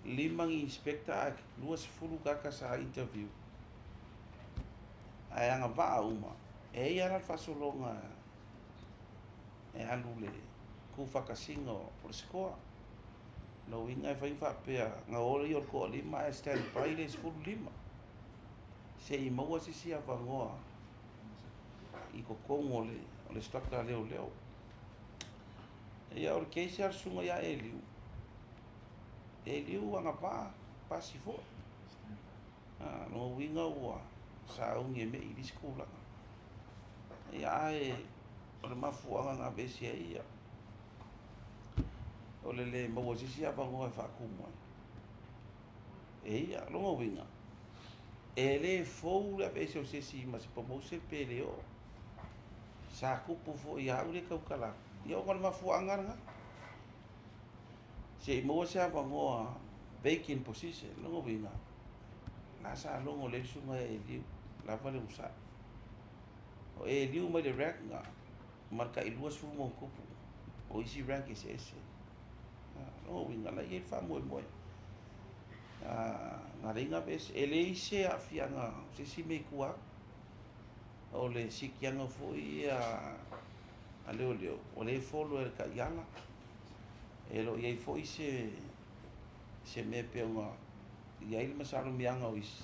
5 ni inspector ae 20 tagata sa interview ae agavaa uma e ia la le faasologa e alu le tuufaatasiga o le SCOA. Lona uiga e fai ma faapea na o ia o le toalima ae stand by le 15 se'i maua se isi avanoa i totonu o le structure leoleo. Ia o le case a le susuga ia Eliu, Eliu agavaa pasi foi. Lona uiga ua sauni e mei i le isi tulaga. Ia ae o le mafuaaga na aveese ai ia o le lē maua se isi avanoa e faatumu ai. E ia lona uiga e lē fou le aveese o se isi ma se promotion pe le oo. Sa tupu foi ia au le tautala atu. Ia ona o le mafuaaga lena. Se'i maua se avanoa vacant position. Lona uiga la sa logo lelei le susuga ia Eliu lava le onosai. O Eliu mai le rank na ma le tai 20+ o isi rank eseese. Lona uiga la e i ai le faamoemoe. Na leai na aveese. E leai se aafiaga o se isi mea i tua atu. O le siitiaga foi ia a leoleo o lea e follow e le taiala. E le o i ai foi se mea pei ona i ai le masalomiaga o isi.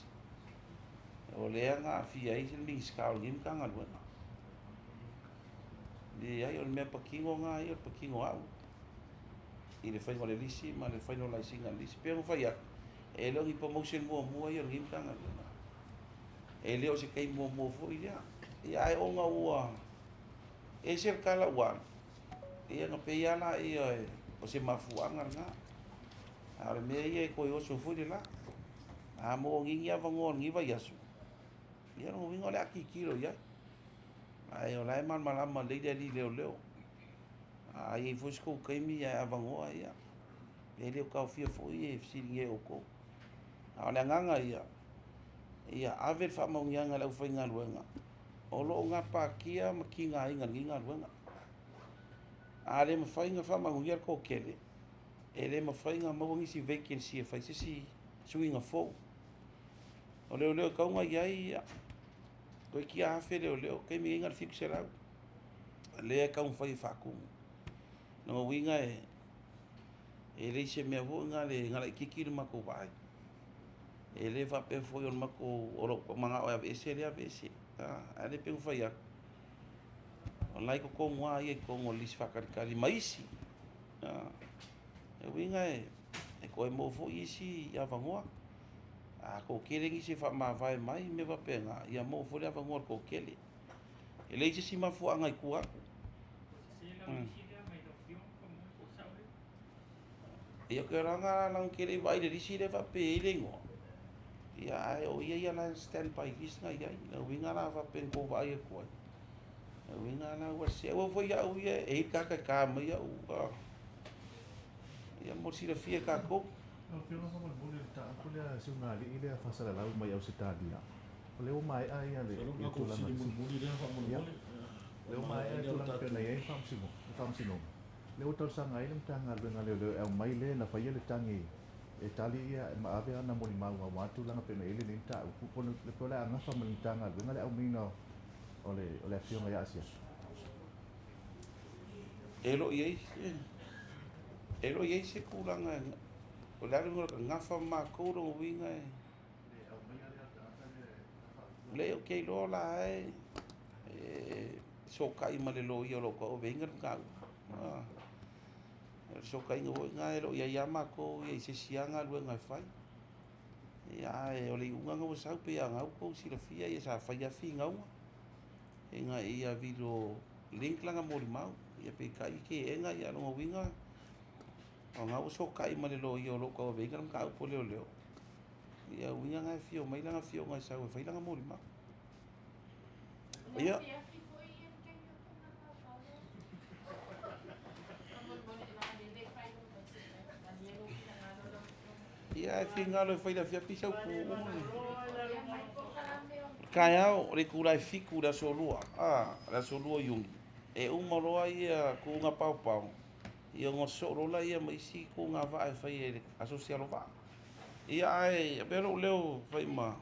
O lea na aafia ai le Minisita o lenei Matagaluega. Leai o le mea patino na ia o le patino a au i le faiga o le lisi ma le finalize ina o le lisi. Pei ona fai atu, e le o ni promotion muamua ia o lenei Matagaluega. E le o se taimi muamua foi lea. Ia ae ona ua ese le tala ua alu, ia na pei lava laia o se mafuaaga lena. A o le mea ia e toe oso foi le la. A maua ni avanoa o lenei vaiaso, ia lona uiga o le a tilotilo i ai. Ae o la e malamalama lelei le alii leoleo. A i ai foi se tou taimi ae avanoa ia, e le o taofia foi e fesiligia e outou. A o le agaga ia, ia ave le faamaoniaga i le aufaigaluega o lo o gapatia ma tigaina i lenei galuega. A le mafai ona faamanuia le toatele, E lē mafai ona maua nisi vacancy e fai se isi suiga fou. O leoleo e tau ona i ai ia, toeitiiti 1,000 leoleo, taimi nei na o le 700 lea e taumafai e faatumu. O lona uiga e leai se mea foi lena na laitiiti le matou vaai. E le faapea foi o le matou o lou manao e aveese lea aveese, ae lea pei ona fai atu, o la e i totonu lava ia i totonu o le lisi faatalitali ma isi. O uiga e toe maua foi isi avanoa. A toatele nisi e faamavae mai mea faapena, ia maua foi le avanoa o le toatele. E leai se isi mafuaaga i tua atu. Ia ou te iloa leaga ou te le i vaai i le lisi lea e faapea e i ai le igoa, ia ae o ia ia la e stand by list na i ai. O le uiga la faapea na tou vaai atu ai, o le uiga la ua sese. Aua foi au ia e i ai le tagata e ta mai au, ia mo le silafia e tatou. Lau Afioga faamolemole i le mataupu lea siugalii lea faasalalau mai Ausetalia, o lea ua maea ia le Masalo na tulaga fesili mulimuli lea ia faamolemole. Lea Ua ua maea maea le lea o le tulaga pei tatou ona i ai le faamasinoga, lea ua talosaga ai le Matagaluega a Leoleo e aumai le na faia le tagi e tali ia ma ave ana molimau aua tulaga pei ona i ai lenei mataupu po o le a gafa ma le Matagaluega le aumaiga o le afioga ia Asiata. E lo i ai e lo i ai se tulaga o le alu o le gafa ma matou lona uiga e leai ou te iloa la e sokai ma le loia o lo o tauaveina le mataupu. O le fesootaiga foi lena e le o i ai lava matou ia i se isi lava galuega e fai. Ia ae o le iuga lena ua sau pei lava o lena ua outou silafia ia sa fai lava finauga ina ia video link lana molimau. Ia peitai teena ia lona uiga o lena ua sokai ma le loia o lo o tauaveina le mataupu a leoleo. Ia uiga na e afio mai lana afioga e sau e fai lana molimau. Ia. Ia ae finagalo e fai i le afiafi sau pu uma. Taeao o le itula e 7 i le aso Lua, le aso 2 o Iuni, e uma loa ia tuuga paopao, ia ona sosoo loa lea ma isi tuuga vaa e fai e le Asosi Alovaa. Ia ae avea lou leo fai ma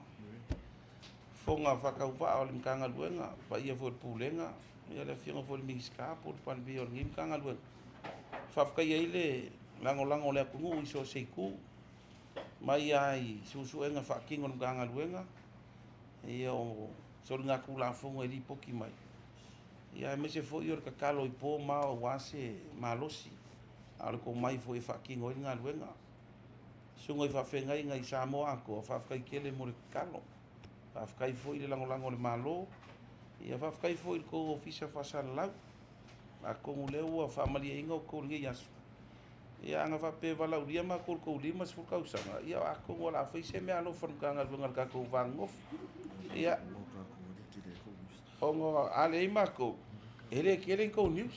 fofoga faatauvaa o le Matagaluega, paia foi o le Pulega, ia le afioga foi i le Minisita po o le Palemia o lenei Matagaluega. Faafetai ai le lagolago o le atunuu i so o se itu, mai lava i suesuega faatino a le Matagaluega, ia o soligatulafono e lipoti mai, ia aemaise foi o le tatalo i po ma ao aua se malosi, a o le tomai foi e faatino ai le galuega. Susuga i faafeagaiga i Samoa atoa, faafetai tele mo le tatalo. Faafetai foi i le lagolago a le Malo, ia faafetai foi i le tou Ofisa Faasalalau. Atonu o lea ua faamalieina outou i lenei aso. Ia ana faapea e valaaulia matou i le tou 50 tausaga, ia atonu o le a fai se meaalofa a le Matagaluega i le tatou va nonofo. Ia, ona a leai matou, e le tele ni tou news.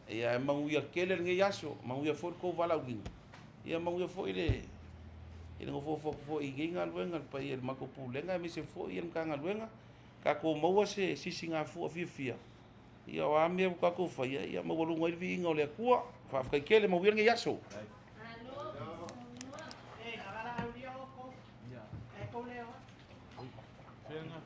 Ia e manuia tele lenei aso, manuia foi le tou valaauina, ia manuia foi le nofonofo atu foi i nei galuega, le paia i le matou Pulega aemaise foi le Matagaluega, tatou maua se sisigafua fiafia, ia o a mea ua tatou faia, ia maualuga ai le viiga o le Atua. Faafetai tele, manuia lenei aso.